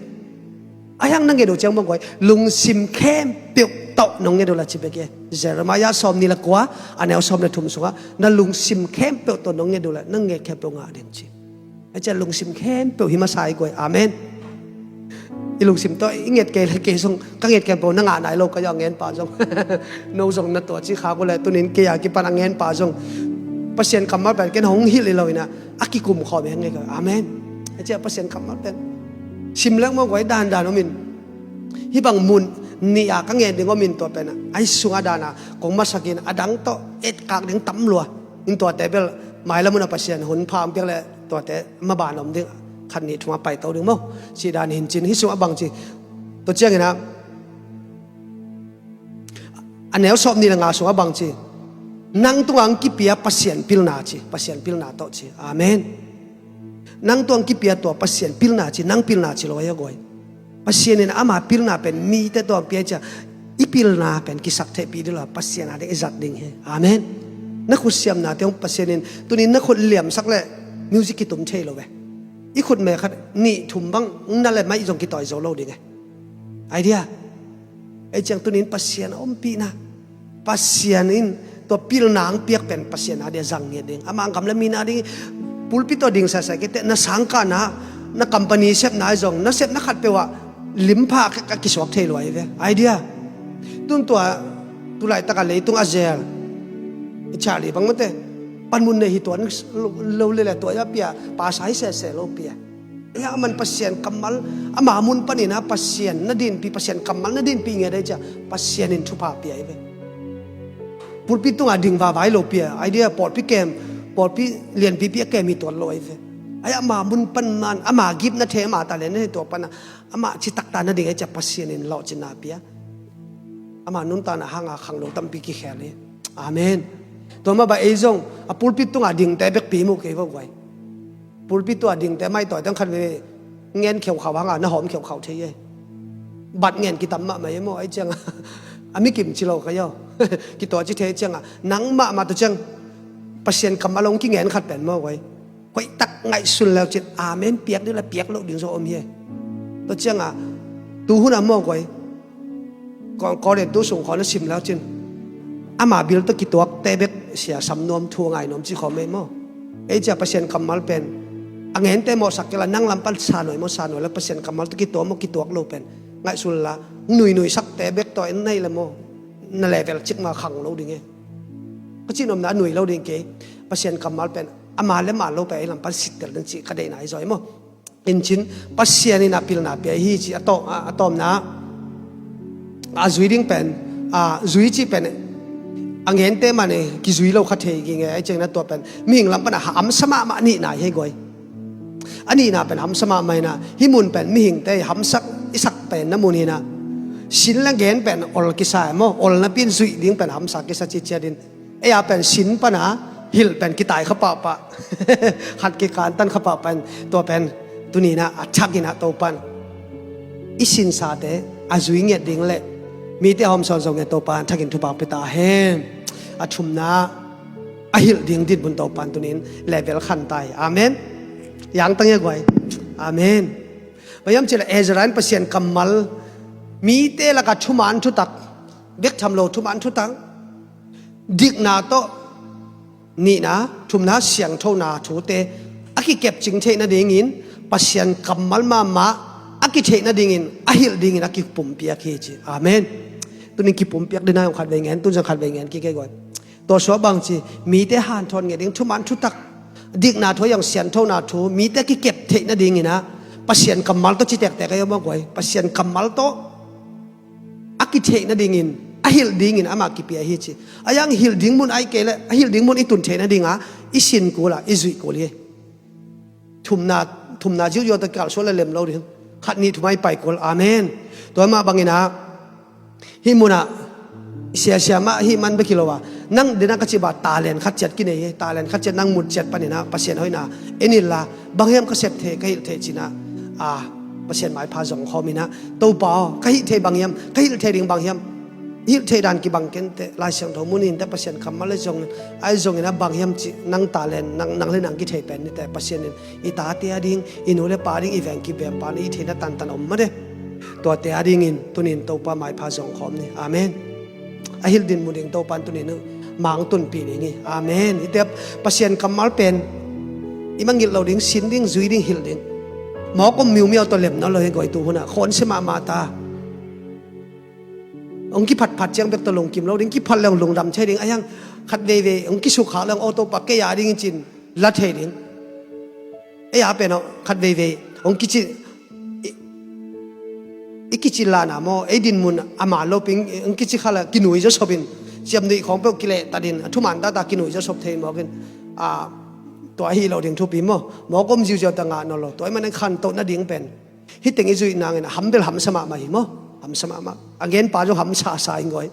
A hiang na nget uh ciang bang guai, lungsim khempeuh tawh nong nget uh la ci bek hi. Jeremiah sawm nih le kua a neu sawm le thum sungah na lungsim khempeuh tawh nong nget uh la na nget khempeuh ngah ding ci. A cia lungsim khempeuh hi masa hi guai. Amen. I lungsim tawh i nget kei le kei zong ka nget khempeuh na ngah nai lo ka zong a ngen pa zong. No zong na tua ci kha ko le tunin kei a kipan a ngen pa zong Pasian kammal pen ken hong hilh hi lo inah a kikum khawm hi hang nge ka. Amen. A cia Pasian kammal pen sim leng maw guai dandan om in. Hih bang mun nih a ka ngen ding om in tua pen a, a hi sungah dan a kong masak in a dang tawh etkak ding tam lua in tuate bel mailam hun a Pasian hun pha ang piak le tuate maban om ding khat nih thum a paito ding maw? Cih dan hin cin hih sungah bang ci. Tua ciangin a a neu sawm nih le nga sungah bang ci. Nang tungah ang kipia Pasian pilna ci, Pasian pilna tawh ci. Amen. Nang tungah ang kipia tua Pasian pilna ci, nang pilna ci lo a hi a guai. Pasian in ama pilna pen mite tungah pia cia i pilna pen kisak theihpih ding lo a Pasian a ding i zat ding hi. Amen. Na khut siamnate hong Pasian in tunin na khut liamsak le music kitum thei lo ve. I khut me khat nih thum bang na le maih zong kitawi zo lo ding e. Idea. Ei ciang tunin Pasian a ompihna Pasian in tua pilna ang piak pen Pasian a dia zang ngiat ding. Ama ang gam le mina ding pulpit tawh ding sasai kei teh na sangkahna na company sepna ai zong na sepna khat peuh ah limpha ka kisuak thei luai ve. Idea. Tun tua tulaitak a leitung a zel i chah li bang mate panmun nei hi tuan lo le le tua ya pia pasa hi sese lo pia. Ia aman Pasian kammal ama mun panin a Pasian na dinpi Pasian kammal na dinpi nge dai cia Pasian in thupha pia i ve. Pulpit tunga ding vavai lo pia idea pawlpi kem pawlpi lianpipi a kem hi tuan lo i ve. Ai ama mun pan man ama gip na the ama talent na he tua pana ama citak ta na ding ai cia Pasian in lawhcinna pia. Ama nuntakna hanga khangno tampi kikhel hi. Amen. Tua mah ba ei zong a pulpit tunga dingte bekpi mu kei vo guai. Pulpit tua dingte mai tawi teng khat veve ngen kheukhau hanga na hawm kheukhau thei e. Bat ngen kitam mahmah e maw ai cianga a mi kim ci lo ka yo. Kitua ci thei cianga nang mahmah tu ciang Pasian kam a long kingen khat pen maw guai. Koihtak ngaihsun leu cin amen piak ding le piak loh ding zaw om hi. Tua cianga tuhun a maw guai. Korin tu sung khaw na sim leu cin ama bil tawh kituakte bek sia sam nuam thu a ngai nuam ci khawm ei maw. Ei cia Pasian kammal pen a ngente mawhsak kei la nang lam pan sa nuai maw sa nuai la Pasian kammal tawh kituak maw kituak lo pen ngaihsun la nuinui sakte bek tawh en nei le maw na level cik ma khang lo ding e. Ka cin omna a nui lo ding kei Pasian kammal pen ama le ma lo pen ei lam pan sittel ding cih ka deihna i zaw ei maw. Incin Pasian in a pilna pia hi ci a tawm, a, a tawmna a zui ding pen a zui cih pen a ngente man e kizui lo kha thei ging e. Ai ciangna tua pen mihing lam pan a hamsa mahmah nihna i hei guai. A nihna pen hamsa mahmah hina hih mun pen mihingte hamsak i sak pen na mun hina Sin le gen pen ol kisa e maw, ol napi in zuih ding pen hamsa kisa ciciat in. Ei a pen sin pana hilh pen kitai kha pahpah, khat kikantan kha pahpah in, tua pen tuni-in ah a thak in ah Topan i sinsate a zui ngiat ding le mite a hawmsawn zo ngiat Topan thakin thupha pia ta hen. A thumna a hilh ding dinmun Topan tuni-in level khan ta hi. Amen. Yangtang e guai. Amen. Bang hiam cih leh Ezra in Pasian kammal, mite lakah thuman thutak, bek tham lo thuman thutak, dikna tawh, nihna, thumna, siangthona thute a kikepcing theih nadingin, Pasian kammal mahmah a kitheih nadingin a hilh dingin a kipumpiak hi ci. Amen. Tunin kipumpiak ding a hong khatvei ngen, tun zong khatvei ngen kik e guai. Tua suak bang ci, mite hanthawn ngiat ding thuman thutak, dikna thu a hi zong siangthona thu, mite kikep theih nadingin ah Pasian kammal tawh ci tektek a hi om a guai. Pasian kammal tawh a kitheih nadingin, a hilh dingin amah kipia hi ci. A hi zong hilh ding mun ahih kei leh, a hilh ding mun i tun theih nading a i sin kul a, i zuih kul hi. Thumna, thumna ziuziau tawh kalsuan le lem lo ding. Khat nih thum a i pai kul. Amen. Tua mah bangin ah hih munah siasia mah hih man bek hi lo a, nang dena ka cih bang talent khat ciat kinei hi. Talent khat ciat nang mut ciat panin ah Pasian hoihna en inla, bang hiam ka sep thei, ka hilh thei ci-in ah, a, Pasian maipha zong khawm in ah, Topa aw, ka hih thei bang hiam, ka hilh thei ding bang hiam, hilh thei dan kibang kei inteh, Lai Siangtho mu ni inteh, Pasian kammal ahi zongin, ahi zongin ah bang hiam cih, nang talent, nang, nang le nang kithei pen ni teh, Pasian in i tate a ding, i nu le pa a ding, i veng kibeng pa a ding, i theihna tantan om mah de. Tuate a dingin tunin Topa maipha zong khawm ni. Amen. A hilh dinmun ding Topan tunin mang tunpih ding hi. Amen. Hihte Pasian kammal pen i mangngilh lo ding, sin ding, zui ding, hilh ding. Mawk om miumiau tawh lem nawn lo hi guai, tu hunah khawnsia mahmah ta. Hong kiphatphat ciang bek tawh lungkim lo ding, kiphat le hong lungdam thei ding, a hi zong khat veivei hong kisukkhak le hong, aw Topa kei a ding in ci-in la thei ding. Ei a pen aw khat veivei hong kici, i, i kici lana maw, ei dinmun a man lopi in hong kici kha le kinui zawsop in, ciamnuih khawng peuh kilehtat in, a thuman tata kinui zawsop thei mawk in, a, tua hi lo ding thupi maw. Mawk om ziuziau ta ngah nawn lo. Tua ahih manin khantoh nading pen hih teng i zuih nangin a ham bel hamsa mahmah hi maw. Hamsa mahmah. A genpa zong hamsa sa in guai.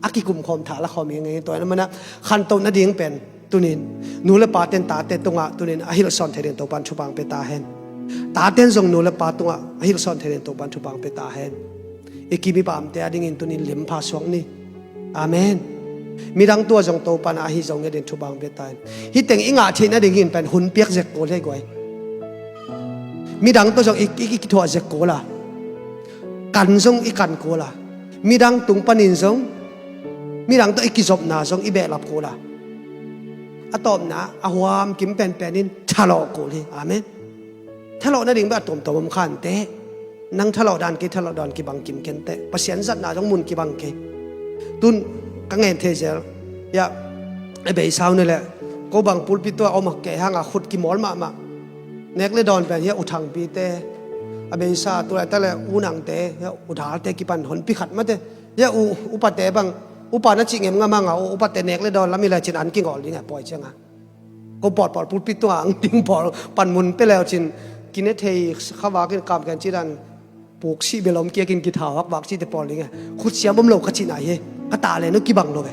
A kikum khawm tha la khawm hi ngei. Tua ahih manin a khantoh nading pen tunin nu le pate'n tate tungah tunin a hilhsawn thei ding Topan thupha pia ta hen. Tate'n zong nu le pa tungah a hilhsawn thei ding Topan thupha pia ta hen. I kim i pamte a dingin tunin limpha suak ni. Amen. Midang tua zong Topan a hi zong ngiat ding thupha pia ta hen. Hih teng i ngah theih nadingin pen hun piak zek kul hi guai. Midang tawh zong i, i, i kithuah zek kul a, kan zong i kan kul a, midang tung panin zong, midang tawh i kizopna zong i behlap kul a, a tawpna a huam kim penpen in thalawh kul hi. Amen. Thalawh nading bek a tuamtuam om kha inteh. Nang thalawh dan, kei thalawh dan kibang kim kei inteh. Pasian zatna zong mun kibang kei. Tun ka ngen thei zel. Hiah a beisa uh ni leh, ko bang pulpit tua om a, kei hanga khut kimawl mahmah. Nek le dawn pen hiah U Thangpite, a beisa tu laitak le U Nangte, hiah U Dalte kipan honpi khat mate. Hiah u, upate bang, upa na cih ngem ngam hanga, u, upate nek le dawn lam hi le cin an kingawl ding a pawi cianga. Ko pawlpawl pulpit tunga ang ding pawl panmun pia le uh cin, kine thei kha vakin kam ken ci dan, puk sih bel om kiakin kithau hakvak cite pawl ding e. Khutsiam om lo ka cihna hi. Ka talent uh kibang lo ve.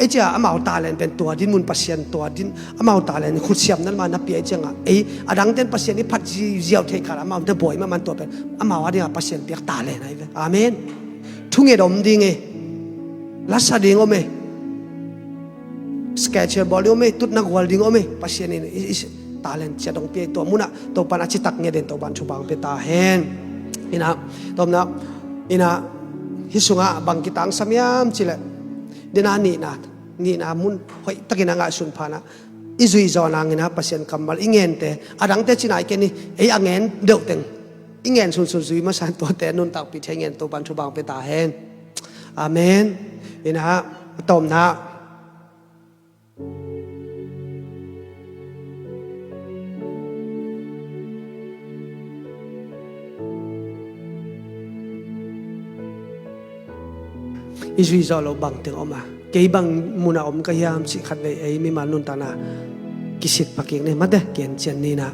Ei cia amau talent pen tua dinmun Pasian tua din, amau talent khutsiam nan ma na pia ei cianga, ei adangten Pasian i phat zi-, ziau thei khat amau na buai mahmah tua pen amau a dinga Pasian piak talent ahi ve. Amen. Thunget om ding e. Lasa ding om e. Schedule bawl ding om e, tutna gual ding om e. Pasian in i, i talent ciat hong pia hi. Tua munah Topan a citak ngiat ding Topan thupha pia ta hen. Ina, tawpna, ina, hih sungah bang kitangsam hiam cih leh, dena nihna, nihna mun hoihtakin a ngaihsun phanah i zuih zawh nangin a Pasian kammal i ngente, adangte ci nai kei ni, ei a ngen deuh teng i ngen sunsun zui masa in tuate nuntakpih thei ngen Topan thupha pia ta hen. Amen. Ina, a tawpna, i zui zawh loh bangteng om a, kei bang munah om ka hiam cih khatvei ei mimal nuntakna kisit pakik ni mate, kiancian ni-in ah.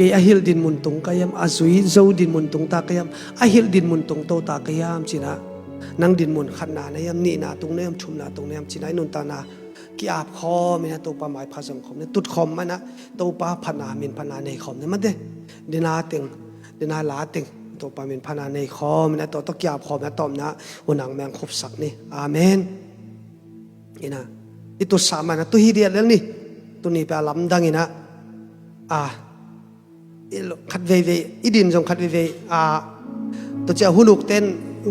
Kei a hilh dinmun tung ka hiam, a zui zo dinmun tung ta ka hiam, a hilh dinmun tung to ta ka hiam cinah, nang dinmun khatna na hiam, nihna tung na hiam, thumna tung na hiam cinah, i nuntakna ki-ap khawm inah Topa maipha zong khawm inah, tut khawm manah Topa phatna, min phatna nei khawm inah mate. Dina teng, dina la teng Topa min phatna nei khawm inah, tua tawh ki-ap khawm inah tawpna unang meng khupsak ni. Amen. Inah i tutsa manah tu hi diat lel ni. Tuni pia lamdang inah a khat veivei i din zong khat veivei a, tua cia hunukten,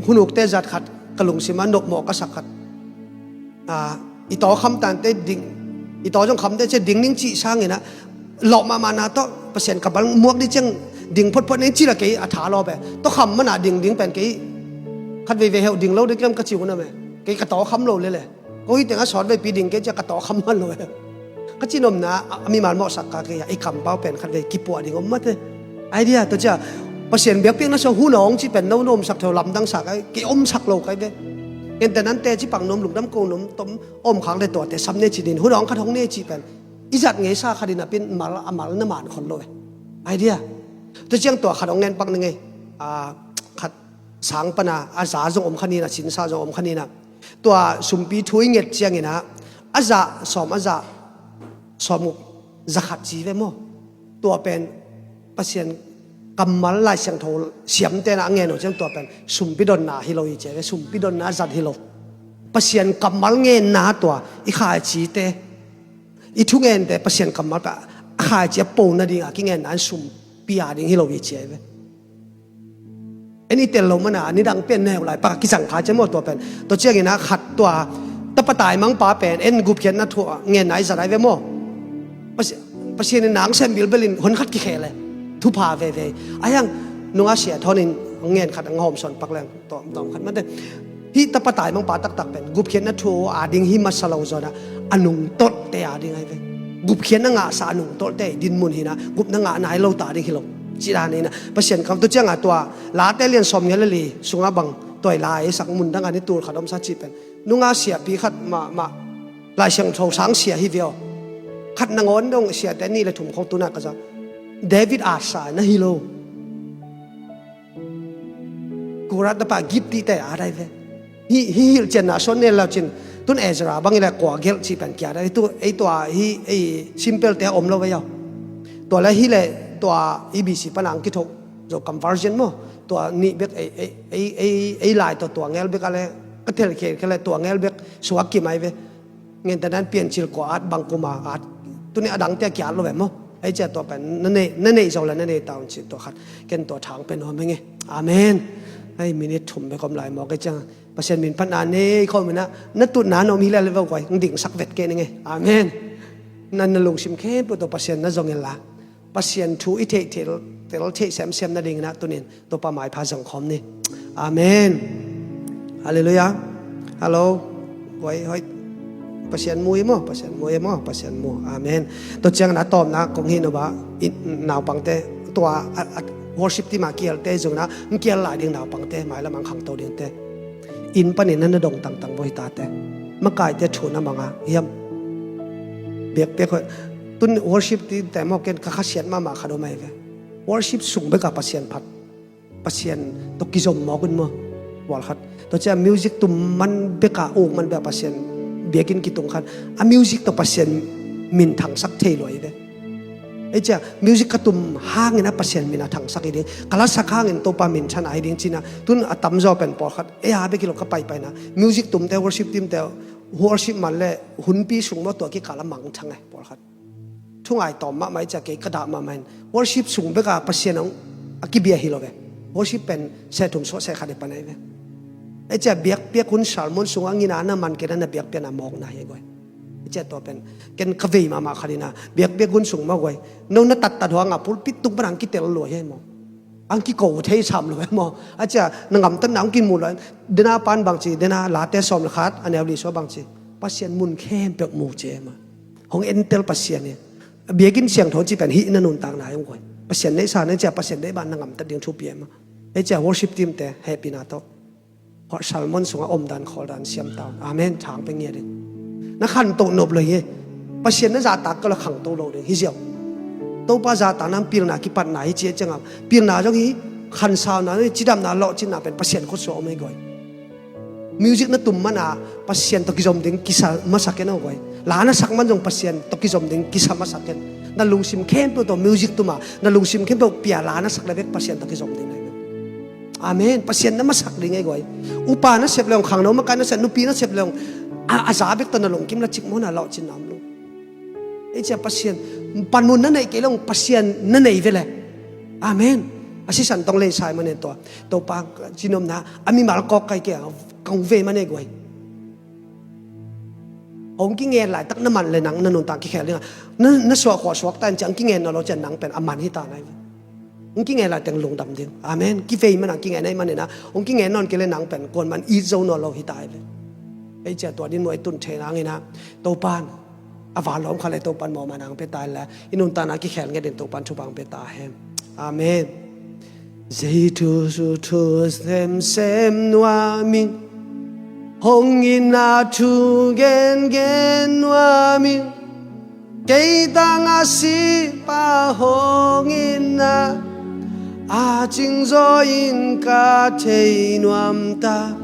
hunukte zat khat ka lungsim a nopmawh ka sak khat. A, i taw khamtante ding, i taw zong khamte cia ding ning cih sanginah lawh mahmahna tawh Pasian kammal muak ding ciang ding photphot ning cih la kei a tha lawp e. Taw kham mana ding ding pen kei khat veivei heuh ding lo ding kiam ka ci hun a me. Kei ka taw kham lo lele. Ko hi tengah sawt veipi ding kei cia ka taw kham man lo e. Ka cinomna a mimal mawhsak ka kei a, i kampau pen khat vei kipuah ding om mate. Idea tua cia Pasian biakpiakna sua hun a hong ci pen no no omsak theu lamdangsak ai, kei omsak lo kai ve. Ente nante ci pang nom lungdam ko nom tom om khang le tuate sam ne ci din hun a hong khat hong ne ci pen i zat ngeisa khat in a pin mal a mal na man khon lo e. Idea tua ciang tua khat hong ngen pak na ngei. A, khat sang pana a za zong om khaninah, sinsa zong om khaninah, tua sumpi thu i nget cianginah a zah sawm, a zah sawm uk za khat ci ve maw? Tua pen Pasian kammal Lai Siangtho siamtena a ngen uh ciang tua pen sumpi donna hi lo hi ci ve, sumpi donna zat hi lo. Pasian kammal ngenna tua i khaicite, i thungente Pasian kammal pia a khaici a po nadinga kingenna in sumpi a ding hi lo hi ci ve. En i tel lo mana nidang pen neu lai paka kizang kha cia maw tua pen. Tua ciangin a khat tua tapa taimangpa pen en gupkhiatna thu a ngenna i zat ai ve maw? Pasi-, Pasian in nang sem bilbelin hon khat kikhel e. Thupha veve. A hiang nunga sia thonin ngen khat a ngahawm sawn pak leng tawm, tawm khat mate. Hih tapa taimangpa taktak pen gupkhiatna thu a ding hi masa lo zawnah a nungtolhte a ding ai ve. Gupkhiatna ngahsa a nungtolhte dinmun hinah gupna ngah nai lo ta ding hi lo. Cih dan hinah Pasian kam tu ciangah tua Late lian sawm ngia le li sungah bang tuai lai sak mun dangah ni tul khat omsa cih pen nunga siapi khat mahmah Lai Siangtho sang sia hi vio. Khat nangawn dong siate nih le thum khong tunah ka za David atsa na hi lo. Korath tapa Gittite a dai ve. Hi, hi hilhcianna suan nel lau cin tun Ezra bang i le kua gelh cih pen kia dai tu ei tua hi ei simple te om lo ve yau. Tua le hi le tua i B C pana ang kitho zo conversion maw? Tua nih bek ei, ei, ei, ei, ei lai tua tua ngel bek a le ka thelkhel khe le tua ngel bek suak kimai ve. Ngente nan piancil kua at bang kuma at tuni a dangte a kiat lo ve maw? Ei cia tua pen na nei, na nei zo le na nei taun cin tua khat ken tua thang pen nuam henge. Amen. Ei minit thum bek om lai mawk ei ciang Pasian min phatna nei khawm inah na tutna na om hi le le vau koi ng dingsak vet ke ninge. Amen. Na, na lungsim khempeuh tua Pasian na zong inla Pasian thu i theih tel, tel theih semsem nadinginah tunin Topa maipha zong khawm ni. Amen. Halleluiah. Hallo. Hoi, hoi. Pasian mu hi maw, Pasian mu hi maw, Pasian mu. Amen. Tua ciangin a tawpna kong hi no ba naupangte tua a, a, worship team a kialte zongna ng kial lai ding naupangte mailam ang khangto dingte. Inn panin na na dong tangtang bo hi tate. Makaite thu na manga hiam? Biakpiak hoi. Tun worship team te maw ken ka khasiat mahmah khat om ai ve. Worship sung beka Pasian phat. Pasian tawh kizom mawk un maw? Walkhat. Tua cia music tum man beka uk man beka Pasian biakinn kitung khat. A music tawh Pasian min thangsak thei luai ve. Ei cia music ka tum hangin a Pasian min a thangsak hi ding. Ka lasak hangin Topa min than a hi ding cina. Tun a tamzaw pen pawlkhat. Ei a bek hi lo ka paipaina. Music tumte worship teamte worship man le hunpi sung maw tua kikal a mangthang e pawlkhat. Thungai tawm mahmah i cia kei ka dah mahmah in worship sung beka Pasian a kibia hi lo ve. Worship pen seh thum suah seh khat i pan ahi ve. Ei cia biakpiak hun sermon sungah ngina na man kena na biakpiakna mawkna hi guai. Ei cia tua pen ken ka vei mahmah khat ina biakpiak hun sung mah guai. No na tattat huanga pulpit tung pan ang kitel lua hi maw? Ang kiko thei sam lo hi maw? A cia na ngamtatna ang kimu lo. Dena pan bangci, dena Late sawm le khat a neu li sua bangci. Pasian mun khempeuh mu ci hi maw? Hong entel Pasian hi. Biakinn siangtho ci pen hih na nuntakna hi hong guai. Pasian neihsa na cia Pasian neih ban na ngamtat ding thupi hi maw? Ei cia worship teamte hehpihna tawh Sermon sungah omdan khawldan siam taun. Amen. Thang pe ngiat in na khantoh nop lo hi. Pasian na zahtak ka lo khangto lo ding hi ziau. Topa zahtakna pilna kipatna hi ci a ciangah, pilna zong hi, khansauna, cidamna, lawhcinna pen Pasian khutsuah om hi guai. Music na tum mana Pasian tawh kizom ding kisa masa ken aw guai. La na sak man zong Pasian tawh kizom ding kisa masa ken. Na lungsim khempeuh tawh music tuma na lungsim khempeuh pia, la na sak le bek Pasian tawh kizom ding na hi. Amen. Pasian na masak ding ei guai. Upa na sep leng, khangno makai na sep, nupi na sep leng, a, a za bek tawh na lungkim la cik mawna lawhcinna om lo. Ei cia Pasian panmun na neih kei leng Pasian na nei vele. Amen. A sisan tong lei sai manen tua Topa cinopna a mimal kawk kai kei a kong vei mane guai. Hong kingen laitak na man le nang na nuntak kikhel ding a, na, na suak khua suak ta in ciang kingen na lo cian nang pen a man hi ta nai. Hong kingen laiteng lungdam ding. Amen. Kivei mana kingen ai manina hong kingen nawn kei le nang pen kuan man it zo nawn lo hi ta ai ve. Ei cia tua din muai tun thei nangina Topan a vanlawm kha le Topan mawh mana hong pe ta le i nuntakna kikhel ngetin Topan thupha hong pe ta hen. Amen. Jesu thu semsem nuamin, hong itna thu gengen nuamin, kei tanga sipa hong itna a cingzaw in ka thei nuam ta.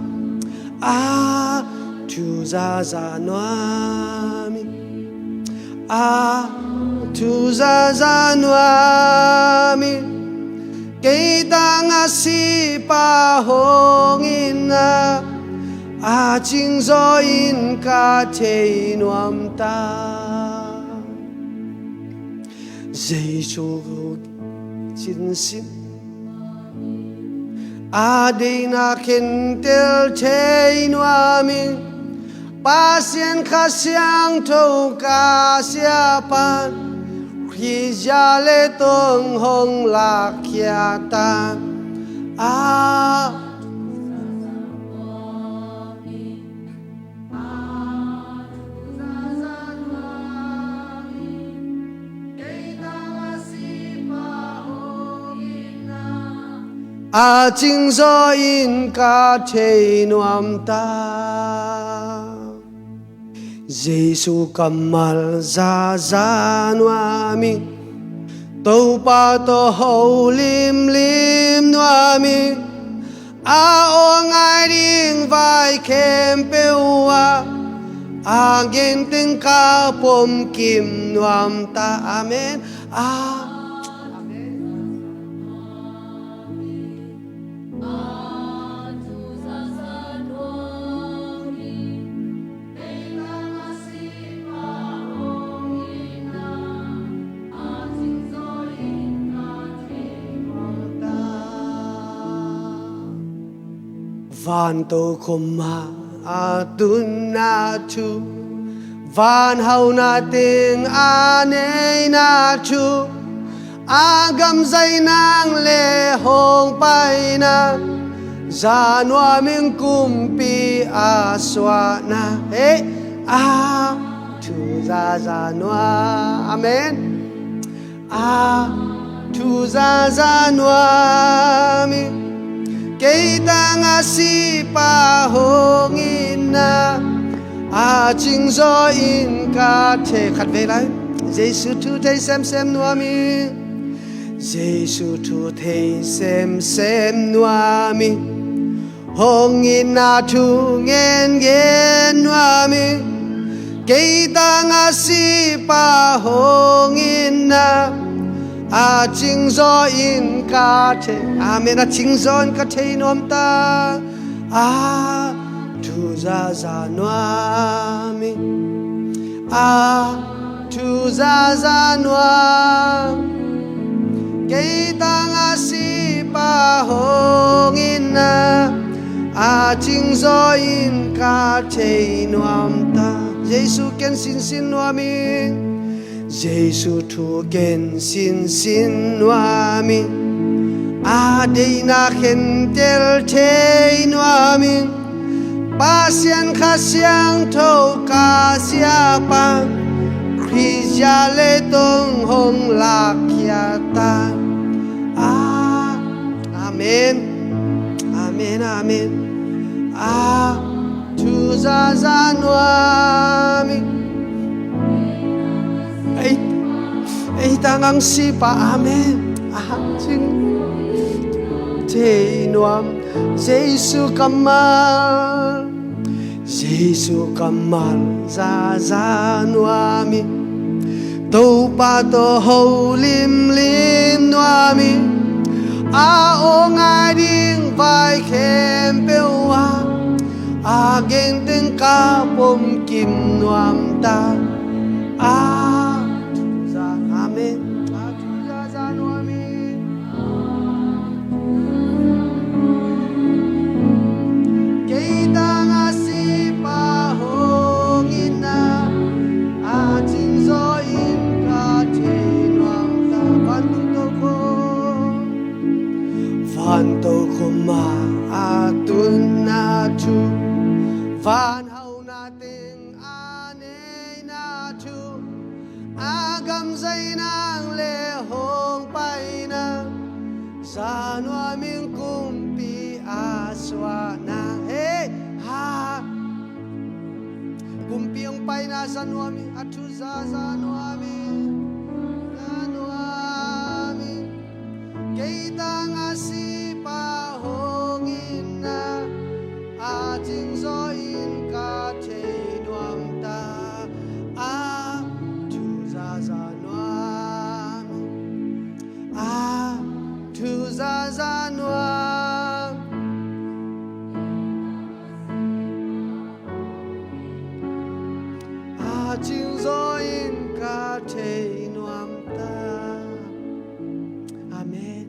A thu zaza nuamin, a thu zaza nuamin, kei tanga sipa hong itna a cingzaw in ka thei nuam ta. Jesu cinsin a deina khentel thei nuamin, Pasian Kha Siangtho ka siapan Khrih zia le tong hong lakkhia ta. A a cingzaw in ka thei nuam ta. Jesu kammal zaza nuamin, Topa tawh ho limlim nuamin, a aw ngai ding vai khempeuh ah a genteng ka pom kim nuam ta. Amen. A Van tokhom a tunna thu, van hauna teng a neina thu, a gamzai nang le hong paina, za nuamin kumpi a suahna. He, a thu zaza nuam. Amen. A thu zaza nuamin, kei tanga sipa hong itna a cingzaw in ka thei. Khat vei lai. Jesu thu thei semsem nuamin, Jesu thu thei semsem nuamin, hong itna thu ngen ngen nuamin, kei tanga sipa hong itna a cingzaw in ka thei. Amen. A cingzaw in ka thei nuam ta. A thu zaza nuamin, a thu zaza nuam, kei tanga sipa hong itna a cingzaw in ka thei nuam ta. Jesu ken sinsin nuamin, Jesu thu ken sinsin nuamin, a deina khentel thei nuamin, Pasian Kha Siangtho ka siapa, Khrih zia le tong hong lakkhia ta. A, amen. Amen, amen. A thu zaza nuamin, ei, ei Tangang sipa, amen. Ahang cing thei nuam Jesu kammal, Jesu kammal zaza nuam hi. Topa tawh ho limlim nuam hi. A aw ngai ding vai khempeuh ah, a genteng ka pom kim nuam ta. A thuza, amen. A thuza za nuam hi. Kei tanga sipa hong in a, a cingzaw in ka thei nuam ta. Vantung tokhom, vantung tokhom ah a tunna thu, van hauna teng a neina thu, a gam zaina le hong paina, za nuam ing kumpi a suahna. Hei, ha. Kumpi hong paina za nuam ing, a thuza za nuam ing, za nuam ing. Kei tanga sipa hong in a, a cingzaw in ka thei nuam ta. A thuza za nuam, a thuza za nuam. A cingzaw in ka thei nuam ta. Amen.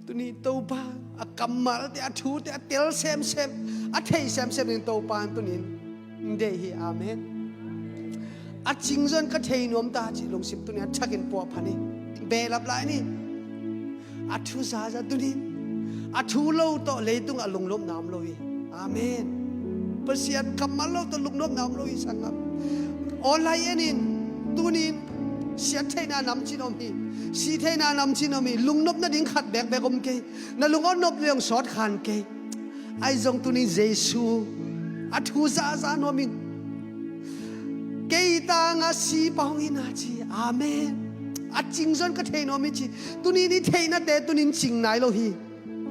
Tuni Topa a kammalte, a thute a tel semsem, a thei semsem in Topa in tunin deih hi. Amen. A cingzaw in ka thei nuam ta cih lungsim tuni a thakin puahpha ni. Behlap lai ni. A thuzaza tunin, a thu lo tawh leitungah lungnopna om lo hi. Amen. Pasian kammal lo tawh lungnopna om lo hi, sanggam. Aw lai en in, tunin siat theihna namcin om hi. Si theihna namcin om hi. Lungnop nading khat bekbek om kei. Na lung aw nop leng sawt khan kei. Ahi zong tunin Jesu a thuzaza nuam ing. Kei tanga sipa hong in a ci. Amen. A cingzaw in ka thei nuam hi ci. Tunin i theihnate tunin cing nai lo hi.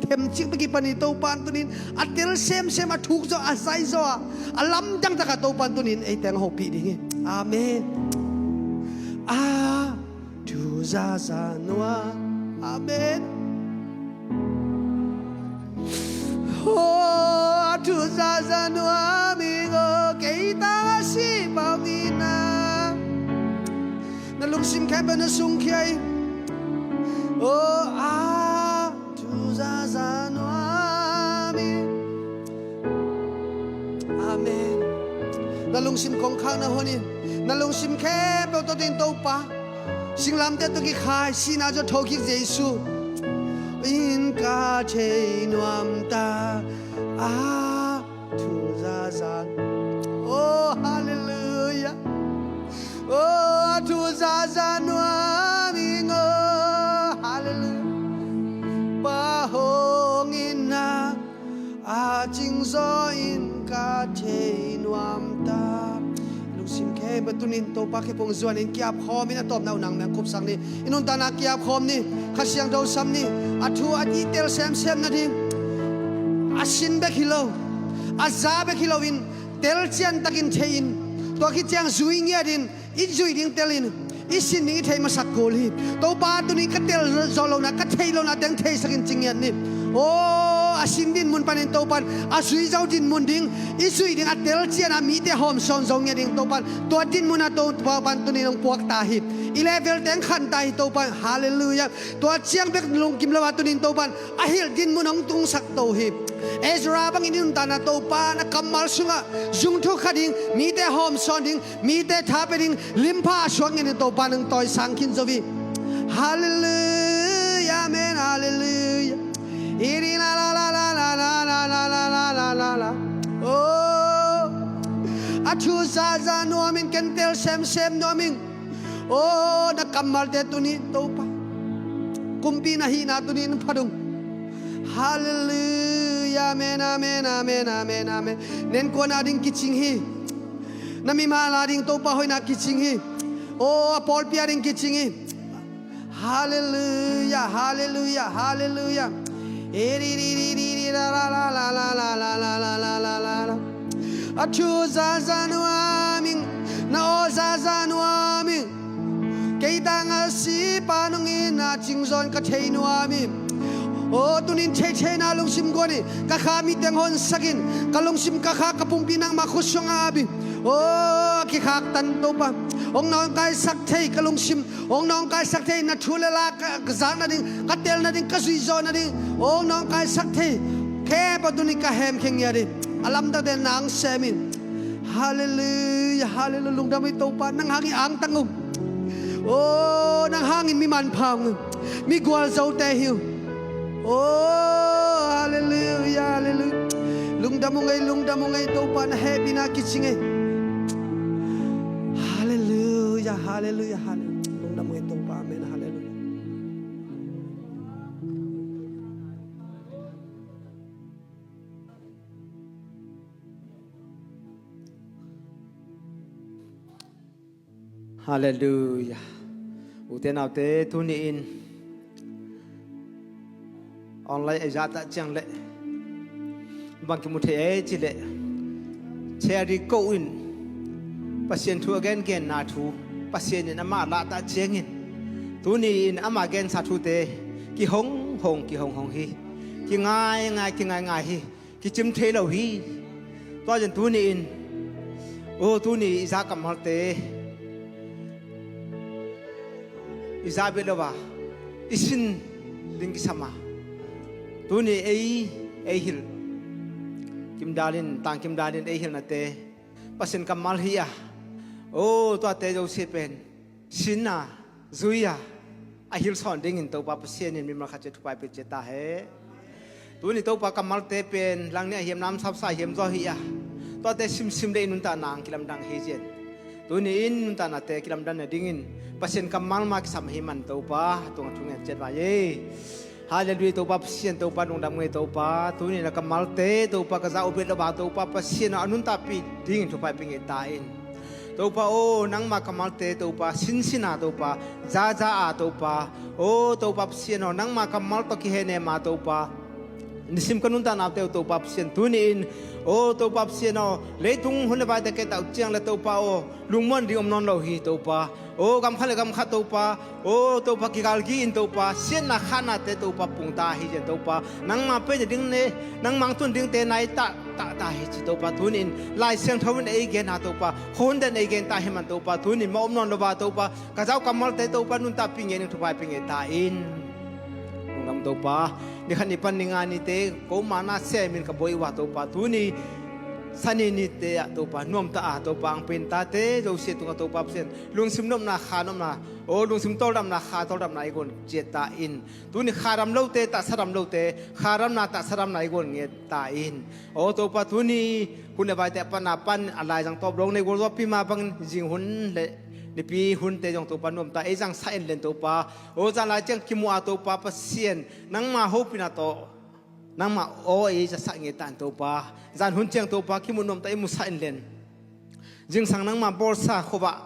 Themcik bek hi pan hi. Topa in tunin a tel semsem, a thukzaw, a zaizaw a, a lamdang takah Topa in tunin ei teng hopih ding hi. Amen. A thuzaza nuam. Amen. Oh, a thuzaza nuam ing aw, kei tanga sipa hong in a. Na lungsim khempeuh na sungkhia in. Oh, a thuzaza nuam ing. Amen. Na lungsim kongkhak na hon in. Na lungsim khempeuh tawh tunin Topa, singlamteh tawh kikhai, sihna zaw thokik Jesu in ka thei nuam ta. A thuzaza. Oh, hallelujah. Oh, a thuzaza nuam ing aw. Hallelujah. Pa hong in a, a cingzaw in ka thei nuam ta. Lungsim khempeuh tunin Topa khe pung zuanin kiapkhawm in a tawpna uh nang meng kupsak ni. I nuntakna kiapkhawm ni. Kha Siangtho sam ni. A thu a i tel semsem nading, a sin bek hi lo, a za bek hi loin, telcian takin thei in, tua khit ciang zui ngiat in, i zuih ding tel in, i sin ding i theih masak kul hi. Topa tunin ka tel zawh lohna, ka theih lohna teng theisakin ci ngiat ni. Aw, a sin dinmun panin Topa in a zuizo dinmun ding, i zuih ding a telcian a mite hawmsawn zo ngiat ding Topa in, tua dinmun a Topa in tunin hong puak ta hi. I level teng khan ta hi Topa in. Hallelujah. Tua ciang bek lungkim lo a tunin Topa in a hilh dinmun hong tungsak to hi. Ezra bangin i nuntakna Topa na kammal sungah zung thuk kha ding, mite hawmsawn ding, mite tha pia ding, limpha a suak ngiat in Topa nang tawisang khin zo hi. Hallelujah, amen, hallelujah. Iri la la la la. Oh, a thuzaza nuam ing, ken tel semsem nuam ing. Oh, na kammalte tunin Topa, kumpi na hihna tunin phat ung. Hallelujah, amen, amen, amen, amen, amen. Nenkuan a ding kicing hi. Na mimal a ding Topa hoihna kicing hi. Aw, a pawlpi a ding kicing hi. Halleluia, halleluia, halleluia. A thu zaza nuam ing, na aw zaza nuam ing. Kei tang a sipa nungin a cingzawn ka thei nuam hi. Aw, tunin theitheina lungsim guan hi. Ka kha mi teng honsak in, ka lungsim ka kha ka pumpi nangmah khut sungah ap hi. Aw, kikhaktan Topa, hong nawngkaisak thei ka lungsim, hong nawngkaisak thei na thu le la ka, ka zak nading, ka tel nading, ka zuih zawh nading, hong nawngkaisak thei. Khe pa tunin ka hemkhia ngiat hi. A lamdangte nang sem in. Halleluia, halleluia. Lungdam hi Topa, nang hangin angtang uh. Aw, nang hangin mi manpha uh. Mi gualzote hi uh. Oh, halleluia, halleluia. Lungdam uh ngei, lungdam uh ngei, Topa na hehpihna kicing hi. Halleluia, halleluia, halleluia. Lungdam uh ngei, Topa, amen, halleluia. Halleluia. Ute naute, tuni-in online a zahtak ciang le bang kimu thei ei cih leh Cherry Koh in Pasian thu a gengenna thu, Pasian in amah lahtak ciangin tuni-in amah gensa thute kihonghong, kihonghong hi. Kingaingai, kingaingai hi. Kicim thei lo hi. Tua ciang tuni-in, oh, tuni i za kammalte i za beh lo a i sin ding kisam a, tuni ei, ei hilh, Kim Dal in, Tang Kim Dal in ei hilhnate Pasian kammal hi a, oh, tuate zosia pen sin a, zui a, a hilhsawn dingin Topa Pasian in mimal khat ciat thupha pia ciat ta hen. Tuni Topa kammalte pen langnih a hiam, namsausa a hiam zaw hi a, tuate simsim le i nuntakna ang kilamdang hi cian. Tuni-in nuntaknate kilamdang nadingin Pasian kammal mah kisam hi man Topa tungah thungen ciat vai ei. Halleluia, Topa Pasian, Topa lungdam ngei Topa. Tuni na kammalte Topa ka za uh beh lo a Topa Pasian a nuntakpih dingin thupha pia ngei ta in. Topa aw, nangma kammalte Topa, sinsin a Topa, zaza a Topa, aw Topa Pasian aw, nangma kammal tawh kihenem a Topa, nisim ka nuntaknate uh Topa Pasian, tuni-in aw Topa Pasian aw, leitung hun le vaite kei tawh ciang le Topa aw, lungmuan ding om nawn lo hi Topa. Aw, gam khat le gam khat Topa, aw Topa, kigalgi in Topa, siatna khanate Topa pungta hi cian Topa, nangma pen ding ne, nangma tun dingte nai tah, tah, tah hi ci Topa. Tuni-in Lai Siangtho in ei gen a Topa, khondan ei gen ta hi man Topa, tuni-in mah om nawn lo a Topa, ka za uh kammalte Topa nuntakpih ngei ding thupha pia ngei ta in. Lungdam Topa, ni khat ni pan ni nga nite ko mana semin ka buai uh a Topa, tuni Sani nite ah Topa nuamta a Topa ang pen tate zosia tungah Topa Pasian lungsim nopna, kha nopna, aw lungsim tawldamna, kha tawldamna ei guan ciat ta in. Tuni kha dam lote, tahsa dam lote kha damna, tahsa damna ei guan ngiat ta in. Aw Topa, tuni hun le vaite a pan a pan a laizang tawp dong nei gualzawpi mah bangin zing hun le nipi hunte zong Topa nuamta ei zangsa en len Topa. Aw zan lai ciang kimu a Topa Pasian, nangma hopihna tawh nangmah aw ei zasak ngei ta in Topa. Zan hun ciang Topa kimu nuamta ei musak in len. Zingsang nangmah bawlsa khuavah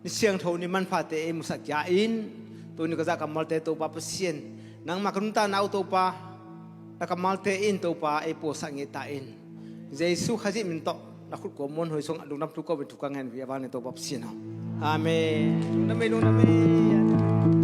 ni siangtho ni manphate ei musak kia in. Tuni ka za kammalte Topa Pasian, nangmah ka nuntakna uh Topa, na kammalte in Topa ei puasak ngei ta in. Jesu Khazih min tawh na khut kua muan hoi sungah lungdam thu ko in thu ka ngen uh hi a, a vang le Topa Pasian aw. Amen. Lungdam ei, lungdam ei.